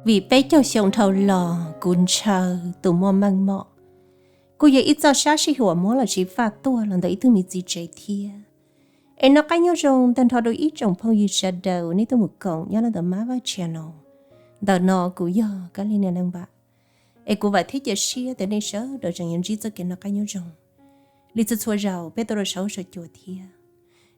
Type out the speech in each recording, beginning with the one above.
Vim peb caug xyoo dhau los kuv ntshaw tus muaj meej mom kuj yog ib txoj sab sij huam muab los sis faj tuaj los ntawm ib tug me txiv tsev thiab. Es noj qab nyob zoo tag nrho rau ib tsoom phooj ywg sawv daws nej tuaj mus koom nyob ntawm Mab Vaj channel. Ntawm no kuv yog Kab Lis Niam Neeg Npam. Es kuv vam thiab cia siab tias nej sawv daws tseem yuav ntsib txoj kev noj qab nyob zoo li txhua txhua zaus peb tuaj rau saum huab saum cua thiab.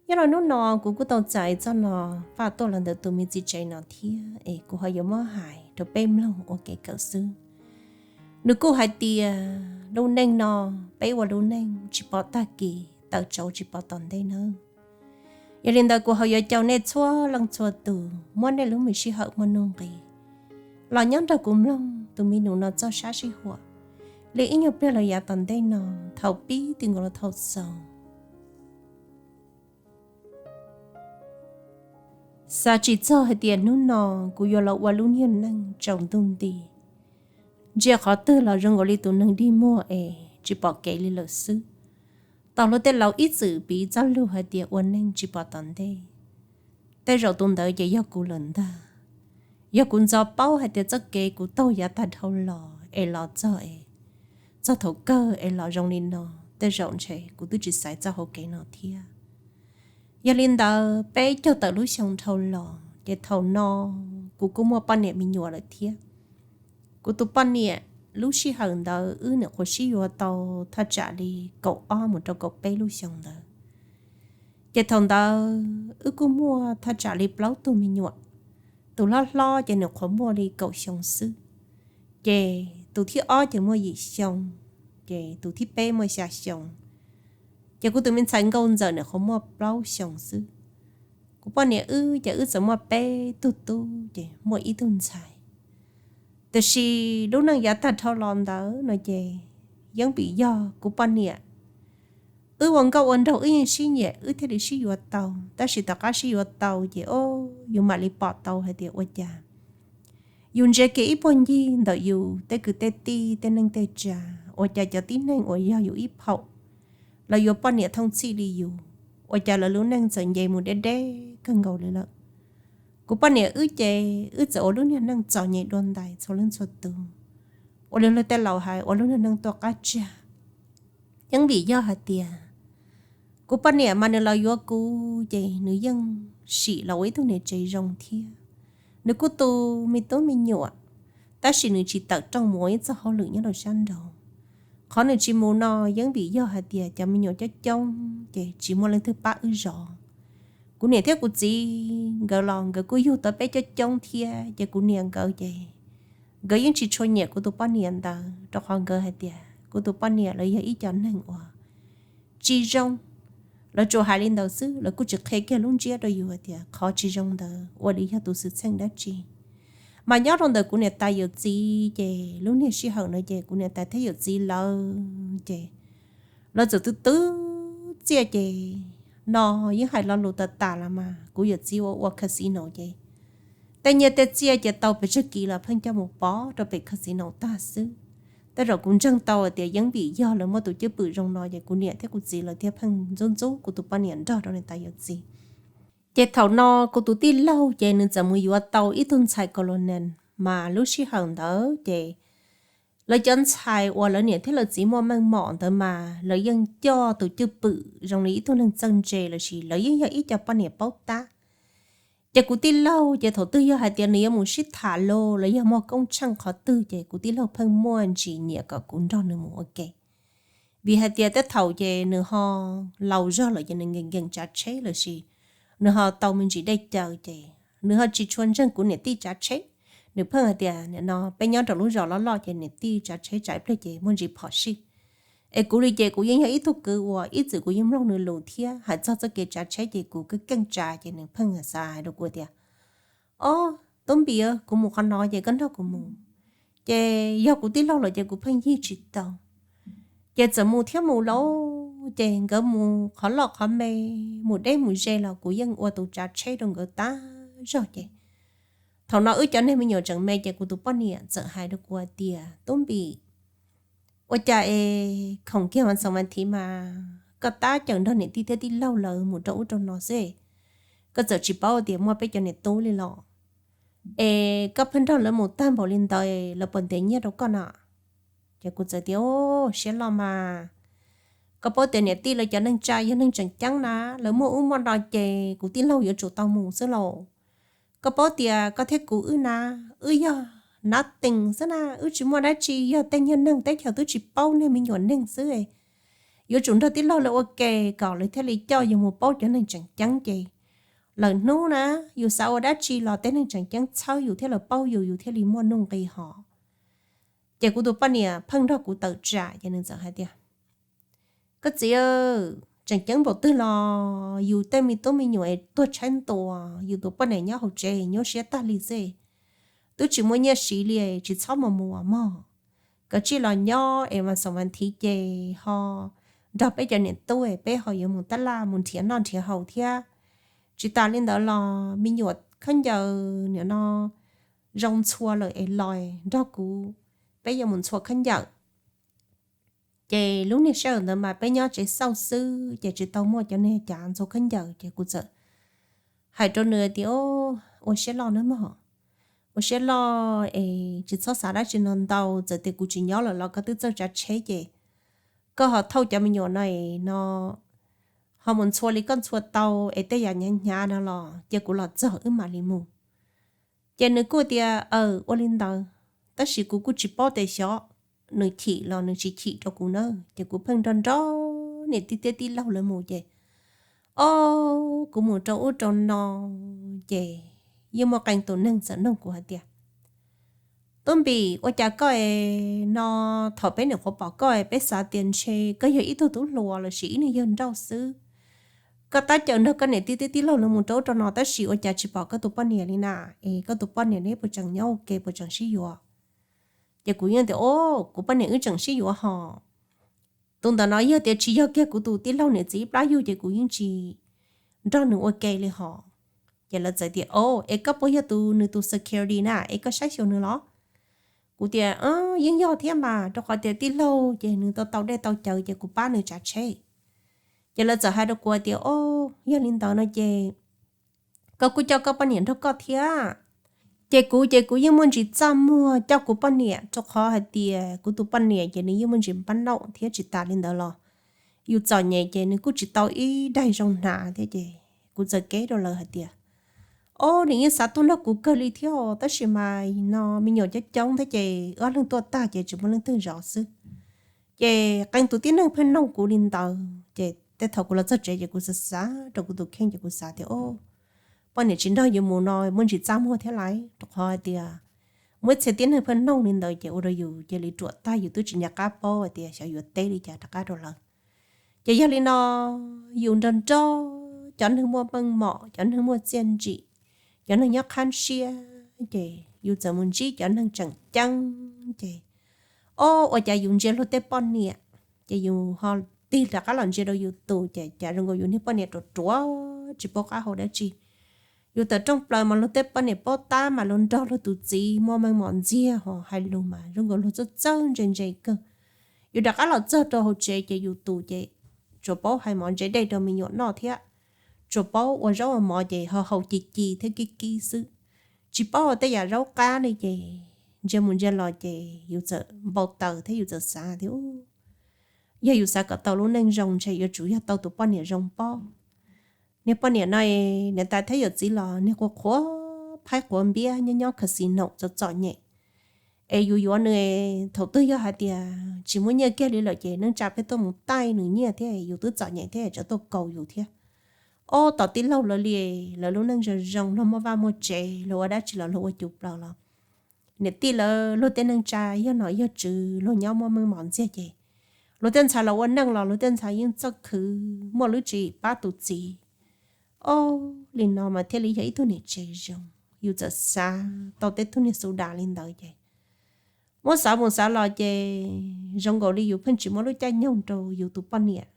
Nyob rau hnub no kuv kuj tau txais txoj no faj tuaj los ntawm tus me txiv tsev no thiab es kuv ho yuav muab hais rau peb mloog ua kev kawm xwb. Nws kuj hais tias lub neej no peb ua lub neej tsis pom tag kis, tawm tsauv tsis pom tom ntej nawb. Yog li ntawd kuv ho yuav caw nej txhua leej txhua tus muab nej lub me sij hawm muaj nuj nqis los nyob nrog kuv mloog tus me num no txoj sab sij huam li ib nyuag pliag los yav tom ntej no, thaum pib ti nkaus los thaum xaus. Xav tsis txog hais tias hnub no kuv yuav los ua lub niag neej tsaus ntuj nti, ntsia qhov twg los zoo nkaus li tus neeg dig muag es tsis pom kev li lawm xwb. Tau luag tej laus ib txwm piv txoj lus hais tias ua neej tsis pom tom ntej. Tej zaum tus ntawd ces yog kuv lawm ntag. Yog kuv ntxov paub hais tias txoj kev kuv taug yav tag dhau los es los txog es txog thaum kawg es los zoo li no, tej zaum ntshe kuv twb tsis xaiv txoj hauv kev no thiab. Yog li ntawd peb caug tawm lub xyoo dhau los ces thaum no kuv kuj muaj poj niam me nyuam lawm thiab. Kuv tus poj niam lub sij hawm ntawd wb nyuam qhuav sib yuav tau thaj tsam li kaum ob mus rau kaum peb lub xyoo ntawd. Ces thaum ntawd wb kuj muaj thaj tsam li plaub tug me nyuam. Tus hlob hlob ces nyuam qhuav muaj li kaum xyoo xwb, ces tus thib ob ces muaj yim xyoo, ces tus thib peb muaj xya xyoo. Ces kuv tus me ntxhais nkauj ntxawm nyuam qhuav muaj plaub xyoo xwb. Kuv poj niam wb ces wb txawm muaj peb tug tub ces muaj ib tug ntxhais. Tiam sis lub neej yav tag dhau los ntawd no ces yeej vim yog kuv poj niam, wb ua nkauj ua nraug wb yeej sib nyiam wb thiaj li sib yuav tau, tab sis tom qab sib yuav tau ces o, yus mam li pom tau hais tias ua cas yus ntsia kiag ib puag ncig ntawm yus tej kwv tej tij tej neej tej tsa, ua cas cov tib neeg uas yog yus ib phaum, lawv yuav poj niam thooj txhij li yus, ua cas lawv lub neej txawm nce mus deb deb kawg nkaus li lawm. Kuv poj niam wb ces wb txawm ua lub niag neej txom nyem dua ntais txhua leej txhua tus, ua li luag tej laus hais ua lub niag neej tuaj qab tsag. Yeej vim yog hais tias kuv poj niam mas nws los yuav kuv ces nws yeej sim los ua ib tug niam tsev zoo thiab. Nws kuj tu me tub me nyuam, tab sis nws tsis tawm rooj mus ua ib txoj hauj lwm nyob rau sab nraud. Qhov nws tsis mus no yeej vim yog hais tias cov me nyuam coob coob ces tsis muaj leej twg pab wb zov. Kuv niam thiab kuv txiv nkawd los nkawd kuj yug tau peb coob coob thiab, ces kuv niam nkawd ces nkawd yeej tsis tshua nyiam kuv tus poj niam ntawd, rau qhov nkawd hais tias kuv tus poj niam lawv yog ib co neeg uas tsis zoo. Lawv tsuas hais li ntawd xwb, lawv kuj tsis qhia kiag lub ntsiab rau yus hais tias qhov tsis zoo ntawd ua li yog tus xwm txheej dab tsi. Mas nyob rau ntawm kuv niam tais yawm txiv ces lub niag sij hawm no ces kuv niam tais thiab yawm txiv lawv ces lawv txawm twv twv txiaj ces no yeej hais lo lus tas tas los mas kuv yawm txiv ua ua casino ces tej nyiaj tej txiaj ces tau pes tsawg kiv los pheej coj mus pov rau pem casino tag xwb. Tej zaum kuv ntseeg tau tias yeej vim yog lawv muaj tus cwj pwm zoo no ces kuv niam thiab kuv txiv lawv thiaj pheej ntxub ntxub kuv tus poj niam nrog rau niam tais yawm txiv. Ces thaum no kuv tus tij laug ces nws txawm mus yuav tau ib tug ntxhais colonel, mas lub sij hawm ntawd ces lawv cov ntxhais uas lawv niam thiab lawv txiv muaj meej mom ntawd mas lawv yeej coj tus cwj pwm zoo li ib tug neeg txawj ntse lossis lawv yeej yog ib co poj niam paub tab. Ces kuv tij laug ces thaum twg yog hais tias nws yuav mus sib tham los los yog muaj koob tsheej qhov twg ces kuv tij laug pheej muaj ntsis nyiam kom kuv nrog nws mus ua ke. Vim hais tias tej thaum ces nws ho laus zog lawm ces nws nkees nkees tsav tsheb lossis nws ho tau me ntsis dej cawv ces nws ho tsis tshua ntseeg kuv niam tij tsav tsheb. Nws pheej hais tias nim no peb nyob rau lub zos loj loj ces niam tij tsav tsheb tsam ib pliag ces muaj ntsis phom sij. Es kuv li ces kuv yeej yog ib tug kwv uas ib txwm kuv yeej mloog nws lus thiab hais txog txoj kev tsav tsheb ces kuv keej keej tsav ces nws pheej xav hais rau kuv tias, Ob, Tub Npis, kuv mus qhov no ces koj nrog kuv mus. Ces yog kuv tij laug lawm ces kuv pheej yig tsis tau. Ces txawm mus thiab mus lauj, ces nkawd mus qhov loj qhov me, mus deb mus ze los kuv yeej ua tus tsav tsheb rau nkawd tag zog ces thaum no wb cov neeg me nyuam tseem me ces kuv tus poj niam txawm hais rau kuv hais tias, Tub Npis, ua cas es khoom kiag mas txoos mas thiv mas koj tab cawm nrog niam tij thiab tij laug lawv mus rau ub rau no xwb, koj txawm tsis paub tias muaj peb cov niam tub li los? Es koj pheej nrog lawv mus tag npaum li ntawd, lawv puas ntiav nyiaj rau koj no? Ces kuv txawm tias, Au, siab loj mas. Koj paub tias niam tij lawv cov neeg tsa yog neeg tseem ceeb na, lawv muaj ub muaj no ces kuv tij laug yuav tsum tau mus xwb lauj. Koj paub tias koj thiab kuv wb na, wb yog nothing xwb na, wb tsis muaj dab tsi, yog tej nyuag neeg teb chaws twb tsis paub, neeg me nyuam neeg xwb. Yuav tsum nrog tij laug lawv ua ke kom lawv thiaj li coj yus mus paub cov neeg tseem ceeb ces lwm hnub na, yus xav ua dab tsi los tej neeg tseem ceeb txhawb yus thiab lawv paub yus, yus thiaj li muaj nuj nqis hos. Ces kuv tus poj niam pheej nrog kuv tawm tsam ces nws txawm hais tias, Koj txiv, tseem ceeb npaum twg los yus tej me tub me nyuam es tuag tshaib ntua, yus tus poj niam nyob hauv tsev nyuaj siab tag li xwb. Twb tsis muaj nyiaj siv li, tsis txhob mus mus mog. Kav tsij los nyob es mas xoom mas thiv ces ho nrog peb cov niam tub, peb ho yuav mus tab laj mus nrhiav noj nrhiav haus thiab. Tsis tas li ntawd los me nyuam khaub ncaws nim no zoo ntxhua lawm es los nrog kuv, peb yuav mus ntxhua khaub ncaws. Ces lub niag sij hawm ntawd mas peb nyob tsev xauj xwb ces tsis tau muaj cov niag cav ntxhua khaub ncaws ces kuv txawm hais rau nws tias, Ua siab loj nawb mog, ua siab loj es tsis txhob xav dab tsi no ntau, txawm tias kuv tsis nyob lawm los koj twb txawj tsav tsheb ces koj ho thauj cov me nyuam no es no ho mus ntxhua li koj ntxhua tau es tej yam hnyav hnyav no los cia kuv los txog wb mam li mus. Ces nws kuj tias, Aw, ua li ntawd, tab sis kuv kuj tsis paub tias xyov nws chim los nws tsis chim rau kuv na. Ces kuv pheej nrog nrog niam tij thiab tij laug lawv mus ces, o, kuv mus rau ub rau no ces yeej muaj qee tus neeg txawm nug kuv hais tias, Tub Npis, ua cas koj es no thaum peb nyuam qhuav pom koj peb xav tias ntshe koj yog ib tug tub hluas lossis ib niag yawg nrauj xwb, koj tab caw nrog koj niam tij thiab tij laug lawv mus rau ub rau no tab sis ua cas tsis pom koj tus poj niam li na? Es koj tus poj niam neb puas tseem nyob ua ke, puas tseem sib yuav? Ces kuv yeej tias, O, kuv poj niam wb tseem sib yuav hos. Tus ntawm no yog tias tsis yog kiag kuv tus tij laug niam txiv ib plab yug ces kuv yeej tsis nrog nws ua ke li hos. Ces lawv txawm tias, O, es koj puas yog tus, nws tus security na es koj saib xyuas nws los? Kuv tias, Yeej yog thiab mas, rau qhov tias tij laug ces nws tau tau dej tau cawv ces kuv pab nws tsav tsheb. Ces lawv txawm hais rau kuv tias, O, yog li ntawd no ces koj kuj coj koj poj niam nrog koj thiab. Ces kuv ces kuv yeej muaj ntsis txaj muag coj kuv poj niam rau qhov hais tias kuv tus poj niam ces nws yeej muaj ntsis npab nauj thiab tsis tas li ntawd los yus txom nyem ces nws kuj tsis tau ib daig zoo hnav thiab ces kuv txawm keb rau lawv hais tias, O, nws yeej xav tuaj nrog kuv kawg li thiab tab sis mas no me nyuam coob coob thiab ces ob leeg tuaj tag ces tsis muaj leej twg zov xwb. Ces qee tus tib neeg pheej noog kuv li ntawd ces tej thaum kuv los txog tsev ces kuv xav xav rau kuv tus kheej ces kuv xav tias, O, poj niam tsis nrog yus mus no muaj ntsis txaj muag thiab lawm rau qhov hais tias muaj ib txhia tib neeg pheej noog li ntawd ces ua rau yus cia li ruam tag yus twb tsis nco qab paub hais tias xyov yuav teb li cas rov qab rau lawv. Ces yog li no yus nrog nrog cov neeg muaj meej mom, cov neeg muaj txiaj ntsim, cov neeg nyob qhab siab ces yus txawm mus ntsib cov neeg tseem ceeb ces, o, ua cas yus ntsia luag tej poj niam ces yus ho tig rov qab los ntsia rau yus tus ces cas zoo nkaus yus niag poj niam ruam ruam tsis paub qab hau dab tsi. Yus tawm rooj plaws mas luag tej poj niam paub tab mas luag nrog luag tus txiv muaj meej mom ntxiag ho hais lus mas zoo nkaus luag txawj txawj ntse ntse kawg. Yus rov qab los txog rau hauv tsev ces yus tus ces tsuas paub hais mov ntse dej rau me nyuam noj thiab, tsuas paub ua zaub ua mov ces ho haus ci ci thiab kib kib xwb, tsis paub ua tej yam zaub qab li ces ntsia mus ntsia los ces yus txawm npau taws thiab yus txawm xav tias, yog yus xav kom tau lub neej zoo ntshe yuav tsum yog tau tus poj niam zoo pob. Niag poj niam no, niam tais thiab yawm txiv los niag quav qhuav phaib quav npiab nyob nyob casino txom txom nyem. Es yus yuav nws, thaum twg yog hais tias tsis muaj nyiaj kiag li lawm ces neej tsa pheej tuaj mus taij nws nyiaj thiab yus twb txom nyem thiab tsam tuaj kaus yus thiab. Ob tom tij laug lawv li, lawv lub neej zoo zoo, luag muaj vaj muaj tsev, luag ua dab tsi los luag ua cus plaws los niam tij lawv luag tej neej tsa yog nom yog tswv, luag nyob muaj meej mom ntxiag ces luag tej ntxhais los ua neej los luag tej ntxhais yeej txawj khwv muaj lub tswv yim pab tus txiv. Ob, li no mas thiaj li yog ib tug niam tsev zoo. Yus txawm xav tau tej tug niag xu das li ntawd ces muab xav mus xav los ces zoo nkaus li yus pheej tsis muaj lub caij nyoog rau yus tus poj niam.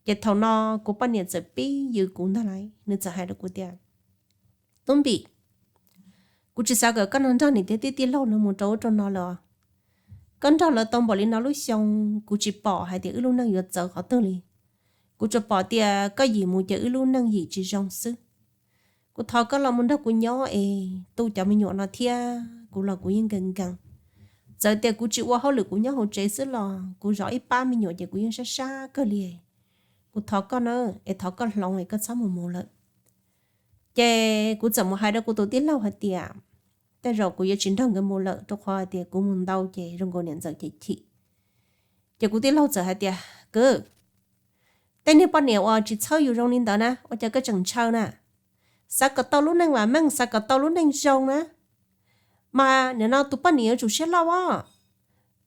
Ces thaum no kuv poj niam txawm pib yws kuv ntag lauj, nws txawm hais rau kuv tias, Tub Npis, kuv tsis xav kom koj nrog niam tij thiab tij laug lawv mus rau ub rau no lawm. Koj nrog lawv tau npaum li no lub xyoo, kuv tsis pom hais tias wb lub neej yuav txawv qhov twg li. Kuv tsuas pom tias koj yim mus ces wb lub neej yim tsis zoo xwb. Kuv thov koj los mus nrog kuv nyob es tu cov me nyuam no thiab. Kuv los kuv yeej nkees nkees. Txawm tias kuv tsis ua hauj lwm, kuv nyob hauv tsev xwb los kuv zov ib pab me nyuam ces kuv yeej sab sab kawg li. Kuv thov koj na, es thov koj hloov es koj txhob mus mus lawm. Ces kuv txawm mus hais rau kuv tus tij laug hais tias tej zaum kuv yuav tsis nrog nkawd mus lawm, rau qhov hais tias kuv mus ntau ces zoo nkaus niam ntxawm chim chim. Ces kuv tij laug txawm hais tias, Kwv, tej niag poj niam uas tsis txhawb yus zoo li ntawd na, ua cas koj tseem ntshaw na? Xav kom tau lub neej vam meej, xav kom tau lub neej zoo na, mas nim no tus poj niam yuav tsum siab loj os.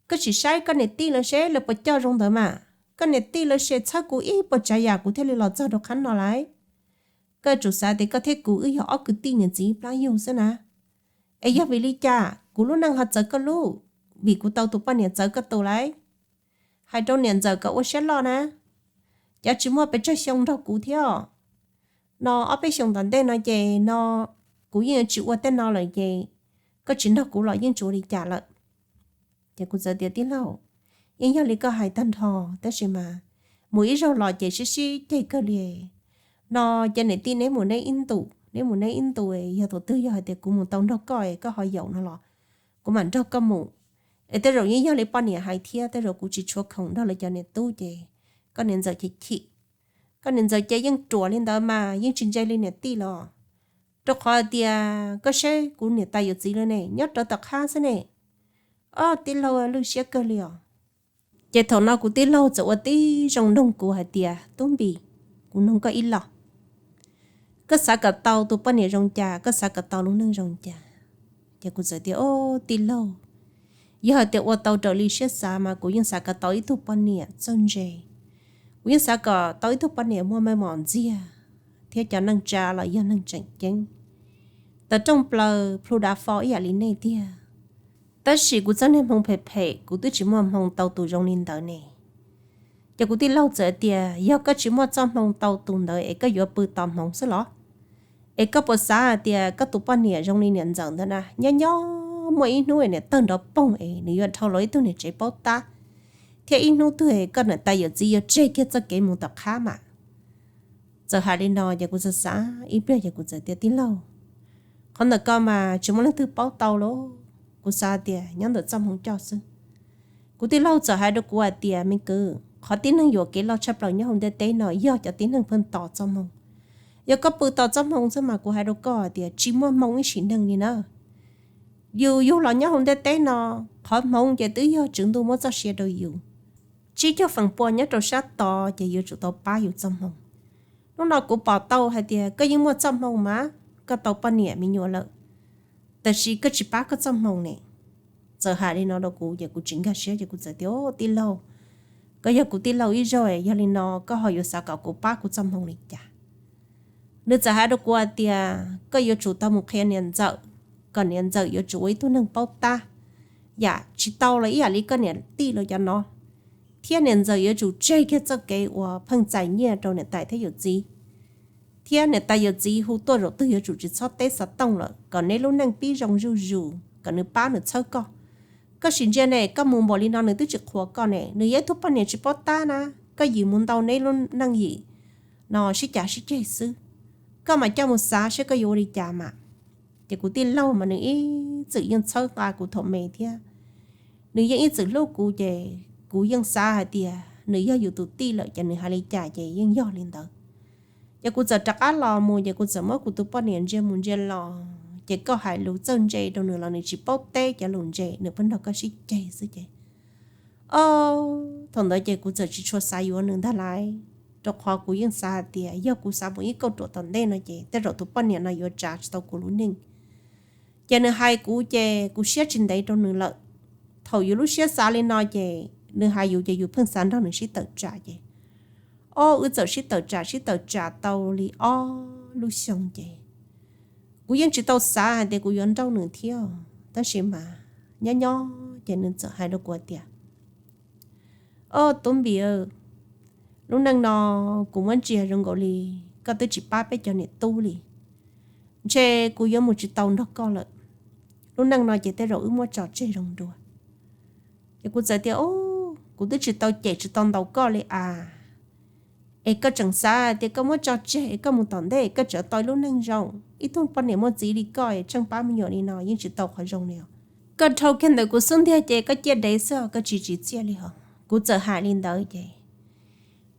Koj tsis saib koj niam tij lawv seb lawv puas coj zoo ntawd mas. Koj niam tij lawv se txhawb kuv ib puas tsav yam kuv thiaj li los txog rau qhov no lawm. Koj yuav tsum xav tias koj thiab kuv wb yog ob kwv tij niam txiv ib plab yug xwb na. Es yog vim li cas kuv lub neej ho txawv koj lub? Vim kuv tau tus poj niam txawv koj tus lawm. Hais rau niam ntxawm kom ua siab loj na, cov tsis muaj pes tsawg xyoo nrog kuv thiab. No ob peb xyoos tom ntej no ces no kuv yeej yuav tsis ua tej no lawm ces koj tsis nrog kuv los yeej tsis ua li cas lawm. Ces kuv txawm tias, Tij laug, yeej yog li koj hais tag nrho, tab sis mas mus ib zaug los ces sib sib ceg kawg li. No ces niam tij neb mus neb ib ntus, neb mus neb ib ntus, yog thaum twg yog hais tias kuv mus tau nrog koj es koj ho yaum no los kuv mam nrog koj mus. Es tej zaum yeej yog li poj niam hais thiab, tej zaum kuv tsis tshuav khoom nrog lawv cov niam tub ces koj niam ntxawm chim chim. Koj niam ntxawm ces yeej ruam li ntawd mas yeej tsis ntse li niam tij los. Rau qhov hais tias koj saib kuv niam tais yawm txiv lawv ne, nyob rawv tom qab xwb ne. Ob, tij laug lwj siab kawg li os. Ces thaum no kuv tij laug txawm ua tib zoo nug kuv hais tias, Tub Npis, kuv nug koj ib los, koj xav kom tau tus poj niam zoo cas, koj xav kom tau lub neej zoo cas? Ces kuv txawm tias, Ob, tij laug, yog hais tias ua tau raws li siab xav mas kuv yeej xav kom tau ib tug poj niam txawj ntse. Kuv yeej xav kom tau ib tug poj niam muaj meej mom ntxiag thiab cov neej tsa los yog neeg tseem ceeb, tawv rooj plaws plhu dav fo ib yam li nej tiag. Tab sis kuv txoj niag hmoo phem phem, kuv twb tsis muaj hmoo tau tus zoo li ntawd ne. Ces kuv tij laug txawm tias, Yog koj tsis muaj txoj hmoo tau tus ntawd es koj yuav pw tos hmoov xwb los? Es koj puas xav hais tias koj tus poj niam zoo li niam ntxawm ntawd na, nyob nyob muaj ib hnub niam tawg nrov poog es nws yuav dhau los ib tug niam tsev paub tab, thiab ib hnub twg koj niam tais yawm txiv yuav tseg kiag txoj kev mus tom qab mas? Txawm hais li no ces kuv txawm xav ib pliag ces kuv txawm tias, Tij laug, qhov ntawm ko mas tsis muaj leej twg paub tau lauj, kuv xav tias nyob ntawm txoj hmoo coj xwb. Kuv tij laug txawm hais rau kuv hais tias, Me kwv, qhov tib neeg yuam kev loj tshaj plaws nyob hauv ntiaj teb no yog cov tib neeg pheej tos txoj hmoo. Yog koj pw tos txoj hmoo xwb mas kuv hais rau koj hais tias tsis muaj hmoo ib sim neej li na. Yus yug los nyob hauv ntiaj teb no, qhov hmoov ces twb yog Tswv Ntuj muab txoj sia rau yus. Tsib caug feem pua nyob rau sab tod ces yuav tsum tau pab yus txoj hmoo. Hnub no kuv pom tau hais tias koj yeej muaj txoj hmoo mas, koj tau poj niam me nyuam lawm, tab sis koj tsis pab koj txoj hmoo ne. Txawm hais li no rau kuv ces kuv tsis nkag siab ces kuv txawm tias, Tij laug, koj yog kuv tij laug ib zaug, yog li no koj ho yuav xav kom kuv pab kuv txoj hmoo li cas? Nws txawm hais rau kuv hais tias, Koj yuav tsum tau mus qhia niam ntxawm, kom niam ntxawm yuav tsum ua ib tug neeg paub tab, yam tsis tau los ib yam li koj niam tij lawv cov no, thiab niam ntxawm yuav tsum tseg kiag txoj kev uas pheej txais nyiaj rau niam tais thiab yawm txiv, thiab niam tais yawm txiv hu tuaj zaum twg yuav tsum tsis txhob teb xov tooj lawm, kom neb lub neej pib zoo zuj zus, kom nws pab nws txhawb koj. Koj sim ntsia ne, koj mus npaum li no nws twb tsis qhuas koj ne, nws yog ib tug poj niam tsis paub tab na, koj yim mus ntau neb lub neej yim no sib cav sib ceg xwb. Koj mam coj mus xav seb koj yuav ua li cas mas. Ces kuv tij laug mas nws ib txwm yeej txhawb nqa kuv thaum me thiab, nws yeej ib txwm hlub kuv ces kuv yeej xav hais tias nws yog yus tus tij lawm ces nws hais li cas ces yeej yog li ntawd. Ces kuv txawm rov qab los mus ces kuv txawm muab kuv tus poj niam ntsia mus ntsia los ces koj hais lus txawj ntse rau nws los nws tsis paub teb cov lus ntse, nws pheej nrog koj sib ceg xwb ces, o, thaum ntawd ces kuv txawm tsis tshua xav yuav nws ntag lauj, rau qhov kuv yeej xav hais tias yog kuv xav mus ib kauj ruam tom ntej no ces tej zaum tus poj niam no yuav tsav tsis tau kuv lub neej. Ces nws hais kuv ces kuv siab tsis ntev rau nws lawm. Thaum yus lub siab xav li no ces nws hais yus ces yus pheej xav nrog nws sib tawm tsam ces, o, wb txawm sib tawm tsam sib tawm tsam tau li ob lub xyoo ces kuv yeej tsis tau xav hais tias kuv yuav nrauj nws thiab, tab sis mas nyob nyob ces nws txawm hais rau kuv hais tias, O, Tub Npis, lub neej no kuv muab ntsia zoo nkaus li koj twb tsis pab peb cov niam tub li, ntshe kuv yuav mus tsis tau nrog koj lawm. Lub neej no ces tej zaum wb muab tso tseg zoo dua. Ces kuv txawm tias, O, kuv twb tsis tau cem tsis tau ntaus koj li as, Es koj tseem xav tias koj muab tso tseg es koj mus tom ntej koj tseem tau ib lub neej zoo. Ib tug poj niam muaj txiv li koj es tsheej pab me nyuam li no yeej tsis tau qhov zoo li os. Koj dhau kiag ntawm kuv xub ntiag ces koj ciaj dev xwb os, koj tsis tsim txiaj li hos. Kuv txawm hais li ntawd ces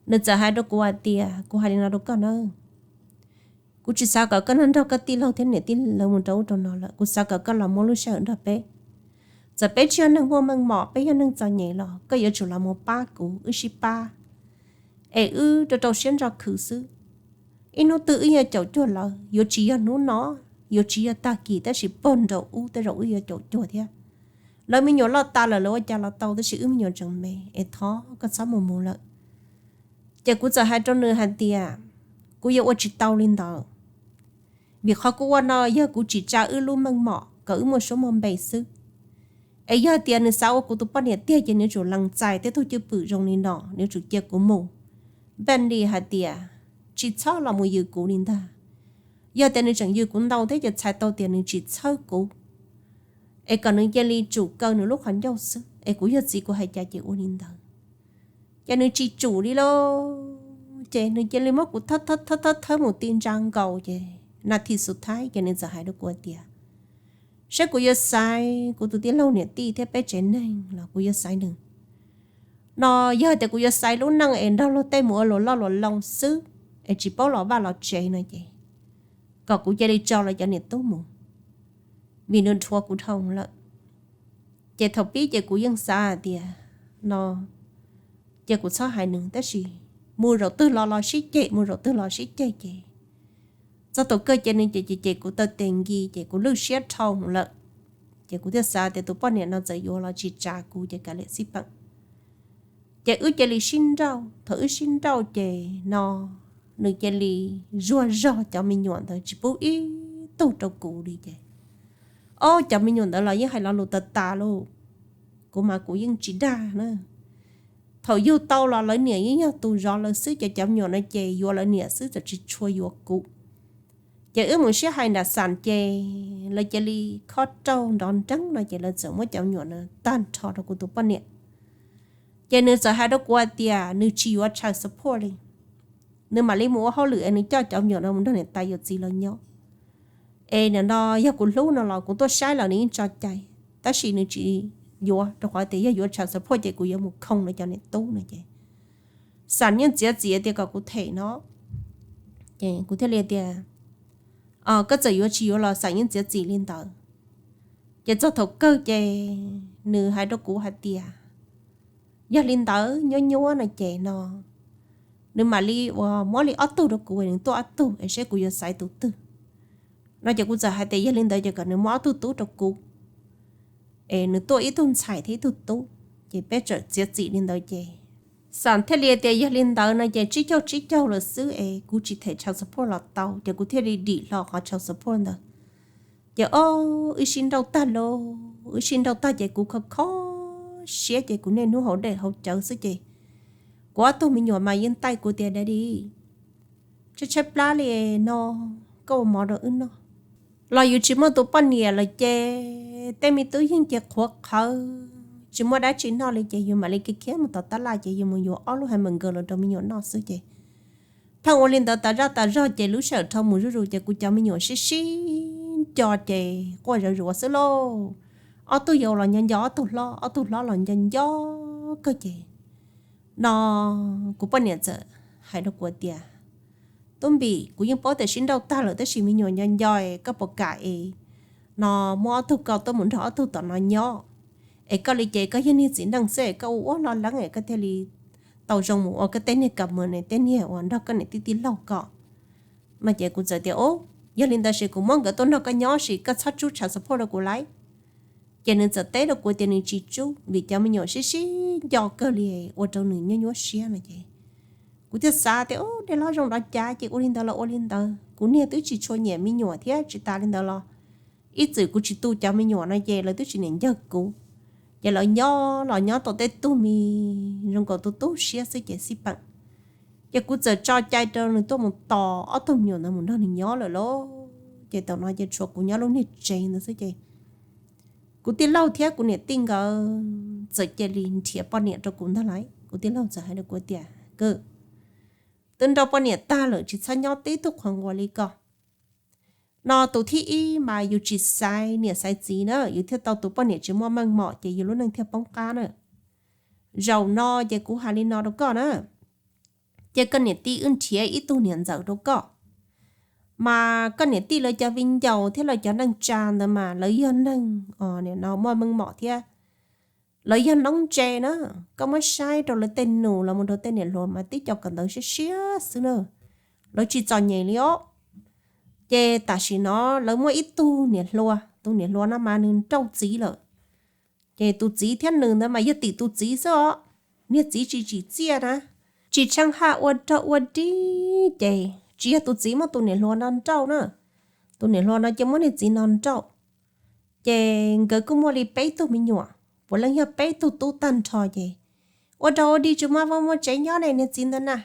nws txawm hais rau kuv hais tias, kuv hais li no rau koj na, kuv tsis xav kom koj nrog koj tij laug thiab niam tij lawv mus rau ub rau no lawm, kuv xav kom koj los muaj lub sij hawm nrog peb. Txawm peb tsis yog neeg muaj meej mom, peb yog neeg txom nyem los koj yuav tsum los mus pab kuv, wb sib pab es wb rau rau siab ntso khwv xwb. Ib hnub twg wb yuav caum cuag lawv, yuav tsis yog hnub no, yuav tsis yog tag kis, tab sis puag nraum ub tej zaum wb yuav caum cuag thiab. Lawv me nyuam loj tas lawm lawv ua cas los tau, tab sis wb me nyuam tseem me es thov koj txhob mus mus lawm. Ces kuv txawm hais rau nws hais tias, kuv yuav ua tsis tau li ntawd, vim qhov kuv ua no yog kuv tsim tsa wb lub meej mom kom wb muaj suab muaj npe xwb. Es yog tias nws xav ua kuv tus poj niam tiag ces nws yuav tsum lees txais tej tug cwj pwm zoo li no, nws yuav tsum cia kuv mus. Npaj li hais tias tsis txhob los mus yws kuv li ntag. Yog tias nws tseem yws kuv ntau thiab ces txhais tau tias nws tsis txhawb kuv, es kom nws cia li tsum kaw nws lub qhov ncauj xwb, es kuv yog txiv kuv hais cas ces ua li ntawd. Ces nws tsis tsum li lauj, ces nws cia li muab kuv thawb thawb thawb thawb mus ti ntsa nkaus ces nas this xus thaib ces nws txawm hais rau kuv tias, saib kuv yuav xaiv kuv tus tij laug niam tij thiab peb tsev neeg los kuv yuav xaiv nws. No yog tias kuv yuav xaiv lub neej es nrog luag tej mus ua luam loj luam loo xwb, es tsis paub los vaj los tsev no ces kom kuv cia li tso lawv cov niam tub mus, vim nws dhuav kuv dhau lawm. Ces thaum pib ces kuv yeej xav hais tias, no ces kuv txhob hais nws, tab sis mus zaum twg los los sib ceg, mus zaum twg los sib ceg ces txog thaum kawg ces nws ces ces kuv taw tes nkis ces kuv lwj siab dhau lawm. Ces kuv thiaj xav tias tus poj niam no txawm yuav los tsis tsa kuv ces kav liam xij peem. Ces wb cia li sib nrauj, thaum wb sib nrauj ces no nws cia li zuag zog cov me nyuam ntawd tsis pub ib tug rau kuv li ces, ob cov me nyuam ntawd los yeej hais lo lus tas tas lauj. Kuv mas kuv yeej tsis dag na. Thaum yug tau los lawv niam yeej yog tus zov lawv xwb ces cov me nyuam no ces yuav lawv niam xwb, txawm tsis tshua yuav kuv. Ces wb mus sib hais nram xam ces lawv cia li khob raug nrov nreeb no ces lawv txawm muab cov me nyuam no tag nrho rau kuv tus poj niam. Ces nws txawm hais rau kuv hais tias nws tsis yuav child support li, nws mam li mus ua hauj lwm es nws coj cov me nyuam no mus nrog niam tais yawm txiv lawv nyob. Es nim no yog kuv hlub no los kuv tuaj saib los nws yeej tso cai, tab sis nws tsis yuav rau qhov tias yog yuav child support ces kuv yuav mus khoo nws cov niam tub no ces xam yeej txiav txim tias kom kuv them no. Ces kuv thiaj li tias, koj txawm yuav tsis yuav los xam yeej txiav txim li ntawd. Ces txog thaum kawg ces nws hais rau kuv hais tias yog li ntawd nyuab nyuab no ces no nws mam li uas muab li ob tug rau kuv, nws tuaj ob tug es saib kuv yuav xaiv tus twg. No ces kuv txawm hais tias yog li ntawd ces kom nws muab ob tug tub rau kuv, es nws tuaj ib tug ntxhais thiab ib tug tub, ces peb txawm txiav txim li ntawd ces xam thiaj li tias yog li ntawd no ces tsib caug tsib caug lawm xwb es kuv tsis them child support los tau, ces kuv thiaj li dim hlo qhov child support ntawd. Ces ob wb sib nrauj tag lauj, wb sib nrauj tag ces kuv kho kho siab ces kuv niaj hnub haus dej haus cawv xwb ces kuv ob tug me nyuam mas yeej taij kuv tias daddy, tshaib tshaib plab li no, koj ua mov rau wb noj. Los yus tsis muaj tus poj niam lawm ces tej me tub yeej ces qhuav qhawv, tsis muaj dab tsi noj li ces yus mam li khiav khiav mus tom tab laj ces yus mus yuav ob lub hamburger los rau me nyuam noj xwb ces pheej ua li ntawd tas zaj tas zog ces lub sij hawm dhau mus zuj zus ces kuv cov me nyuam sib sib nco ces quaj zawv zuav xwb lauj. Ob tug yau los nco nco ob tug hlob, ob tug hlob los nco nco kawg ces no kuv poj niam txawm hais rau kuv tias, Tub Npis, kuv yeej paub tias sib nrauj tag lawm tab sis me nyuam nco nco es koj puas kam es no muab ob tug koj tuaj mus nrog ob tug tom no nyob, es koj li ces koj yog niag txiv neej xwb es koj ua ua lo leeb es koj thiaj li tau zoo mus ua koj tej niag kam mus ne tej niag uas nrog koj niam tij tij laug kom. No ces kuv txawm tias, Ub, yog li ntawd ces kuv muab nkawd tuaj nrog koj nyob sis koj txhob tsub child support rau kuv lauj. Ces nws txawm teb rau kuv tias nws tsis tsub vim cov me nyuam sib sib nco kawg li ua rau nws nyuaj nyuaj siab no ces kuv thiaj xav tias, Ub, dej hlob zoo nrov cas ces ua li ntawd los ua li ntawd, kuv niag twb tsis tshua nyiam me nyuam thiab tsis tas li ntawd los ib txwm kuv tsis tu cov me nyuam no ces lawv twb tsis niam ncawg kuv, ces lawv nyob los nyob tau tej tug me zoo nkaus tu tu siab xwb ces xij peem. Ces kuv txawm tso cai rau nws tuaj mus tos ob tug me nyuam ntawd mus nrog nws nyob lawm lauj. Ces thaum no ces tshuav kuv nyob lub niag tsev ntawd xwb ces kuv tij laug thiab kuv niam tij nkawd txawm cia li nrhiav poj niam rau kuv ntag lauj. Kuv tij laug txawm hais rau kuv tias, Kawm, twb nrauj poj niam tag lawm tsis txhob nyob tib tug qhuav nquas li ko. No tus thib ib mas yus tsis xaiv niam xaiv txiv na, yus thiaj tau tus poj niam tsis muaj meej mom ces yus lub neej thiaj poob qab na. Zaum no ces kuv hais li no rau koj na, ces koj niam tij wb nrhiav ib tug niam ntxawm rau koj, mas koj niam tij lawv cov viv ncaus thiab lawv cov neej tsa ntawd mas lawv yog neeg, o, nim no muaj meej mom thiab lawv yog noob ntse na. Koj muab saib rau lawv tej nus los mus rau tej niam hluas mas tib co kawm ntawv siab siab xwb na, lawv tsis txom nyem li os. Ces tam sim no lawv muaj ib tug niam hluas, tus niam hluas no mas nws nrauj txiv lawm, ces tus txiv thiab nws ntawd mas yog tim tus txiv xwb os, niag txiv tsis tsim txiaj na, tsis tsheej haj ua rog ua dig ces tsis yog tus txiv muab tus niam hluas no nrauj na, tus niam hluas no ces muab niag txiv no nrauj. Ces nkawd kuj muaj li peb tug me nyuam, puav leej yog peb tug tub tag nrho ces ua rog ua dig tsis muaj vaj muaj tsev nyob ne niag txiv ntawd na.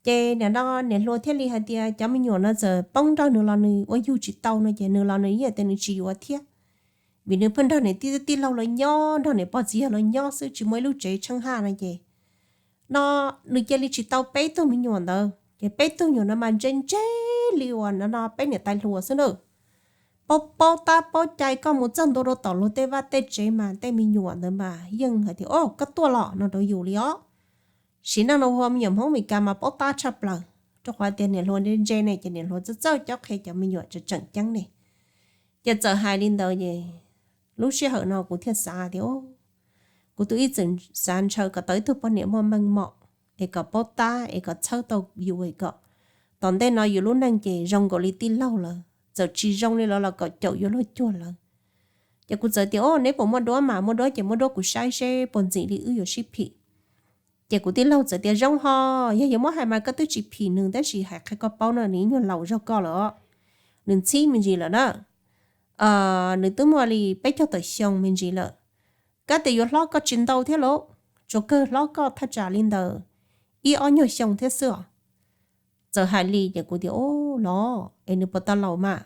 Ces nim no niam hluas thiaj li hais tias cov me nyuam no txawm poob nrog nws los nws ua yug tsis tau no ces nws los nws yeej tias nws tsis yuav thiab, vim nws pheej nrog niam tij tij laug lawv nyob, nrog niam pog txiv yawg lawv nyob xwb tsis muaj ib lub tsev tsheej haj no ces no nws cia li tsis tau peb tug me nyuam ntawd. Ces peb tug nyuam no mas ntse ntse li uas no no peb niam tais hluas xwb na, paub paub tab paub cai, koj mus txog ntua rau tom luag tej vaj tej tsev mas tej me nyuam ntawd mas yeej hais tias o koj tuaj los no rau yus li os. Sim neej no ua me nyuam Hmoob Meskas mas paub tab tshaj plaws, rau qhov tias niam hluas ntse ntse ne ces niam hluas txawj txawj cob qhia cov me nyuam tseem ceeb ne. Ces txawm hais li ntawd es lub sij hawm no kuv thiaj xav tias kuv twb ib txwm xav ntshaw kom tau ib tug poj niam muaj meej mom es kom paub tab es kom txhawb tau yus es kom tom ntej no yus lub neej ces zoo nkaus li tij laug lawv, txawm tsis zoo li lawv los kom caum yuav luag cuag lawv. Ces kuv txawm tias o neb puas muaj duab mas muaj duab ces muab duab kuv saib seb puas ntxim li wb yuav sib phim. Ces kuv tij laug txawm tias zoo ho, yog yuav muab hais mas koj twb tsis phim nws tab sis hais qhia koj paub no nws ib nyuag laus zog koj lawm, nws ntxhib me ntsis lawm na, nws twb muaj li peb caug tawm xyoo me ntsis lawm. Kab tias yuav hlob koj tsis ntau thiab lauj, tsuas kawg hlob koj thaj tsam li ntawm ib ob nyuag xyoo thiab xwb os. Txawm hais li ces kuv tias o los es nws puas tau laus mas?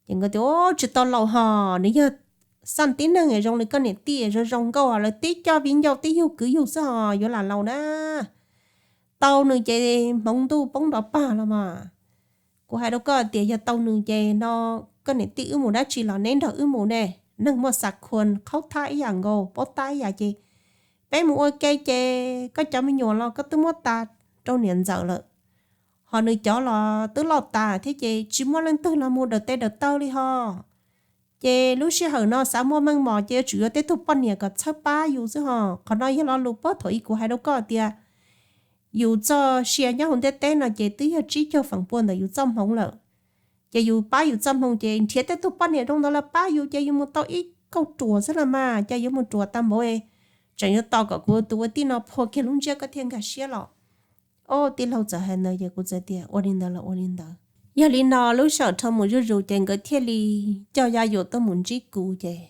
Ces nkawd tias o tsis tau laus ho, nws yog xaj tib neeg zoo li koj niam tij zoo zoo nkauj, lawv tib co viv ncaus tib yug kwv yug xwb ho yuav lam laus na. Tau nws ces hmoov ntuj poob nrov pag los mas. Kuv hais rau koj tias yog tau nws ces no koj niam tij wb mus dab tsi los neb nrog wb mus ne. Neeg muaj xav khuas qhaub thab ib yam nkaus, paub tab ib yam ces peb mus ua ke ces koj cov me nyuam los koj twb muab tas rau niam ntxawm lawm, ho nws cov los twb loj tas thiab ces tsis muaj leej twg los mus daws tes daws taw li ho. Ces lub sij hawm no xav muaj meej mom ces yuav tsum yuav tej tug poj niam kom txhawb pab yus xwb ho. Qhov no yog lo lus puag thaum ub kuv hais rau koj tias yus txoj sia nyob hauv ntiaj teb no ces twb yog tsib caug feem pua ntawm yus txoj hmoov lawm. Ces yus pab yus txoj hmoov ces nrhiav tej tug poj niam zoo ntawd los pab yus ces yus mus tau ib kauj ruam xwb los mas, cas yuav mus ruam tag npaum, tseem yuav tos kom kuv tus ua tij no phua kiag lub ntsiab koj thiaj nkag siab los. O, tij laug txawm hais ntawd ces kuv txawm tias ua li ntawd los ua li ntawd. Yog li no lub sij hawm dhau mus zuj zus ces nkawd thiaj li coj Yaj Yuam tuaj mus ntsib kuv ces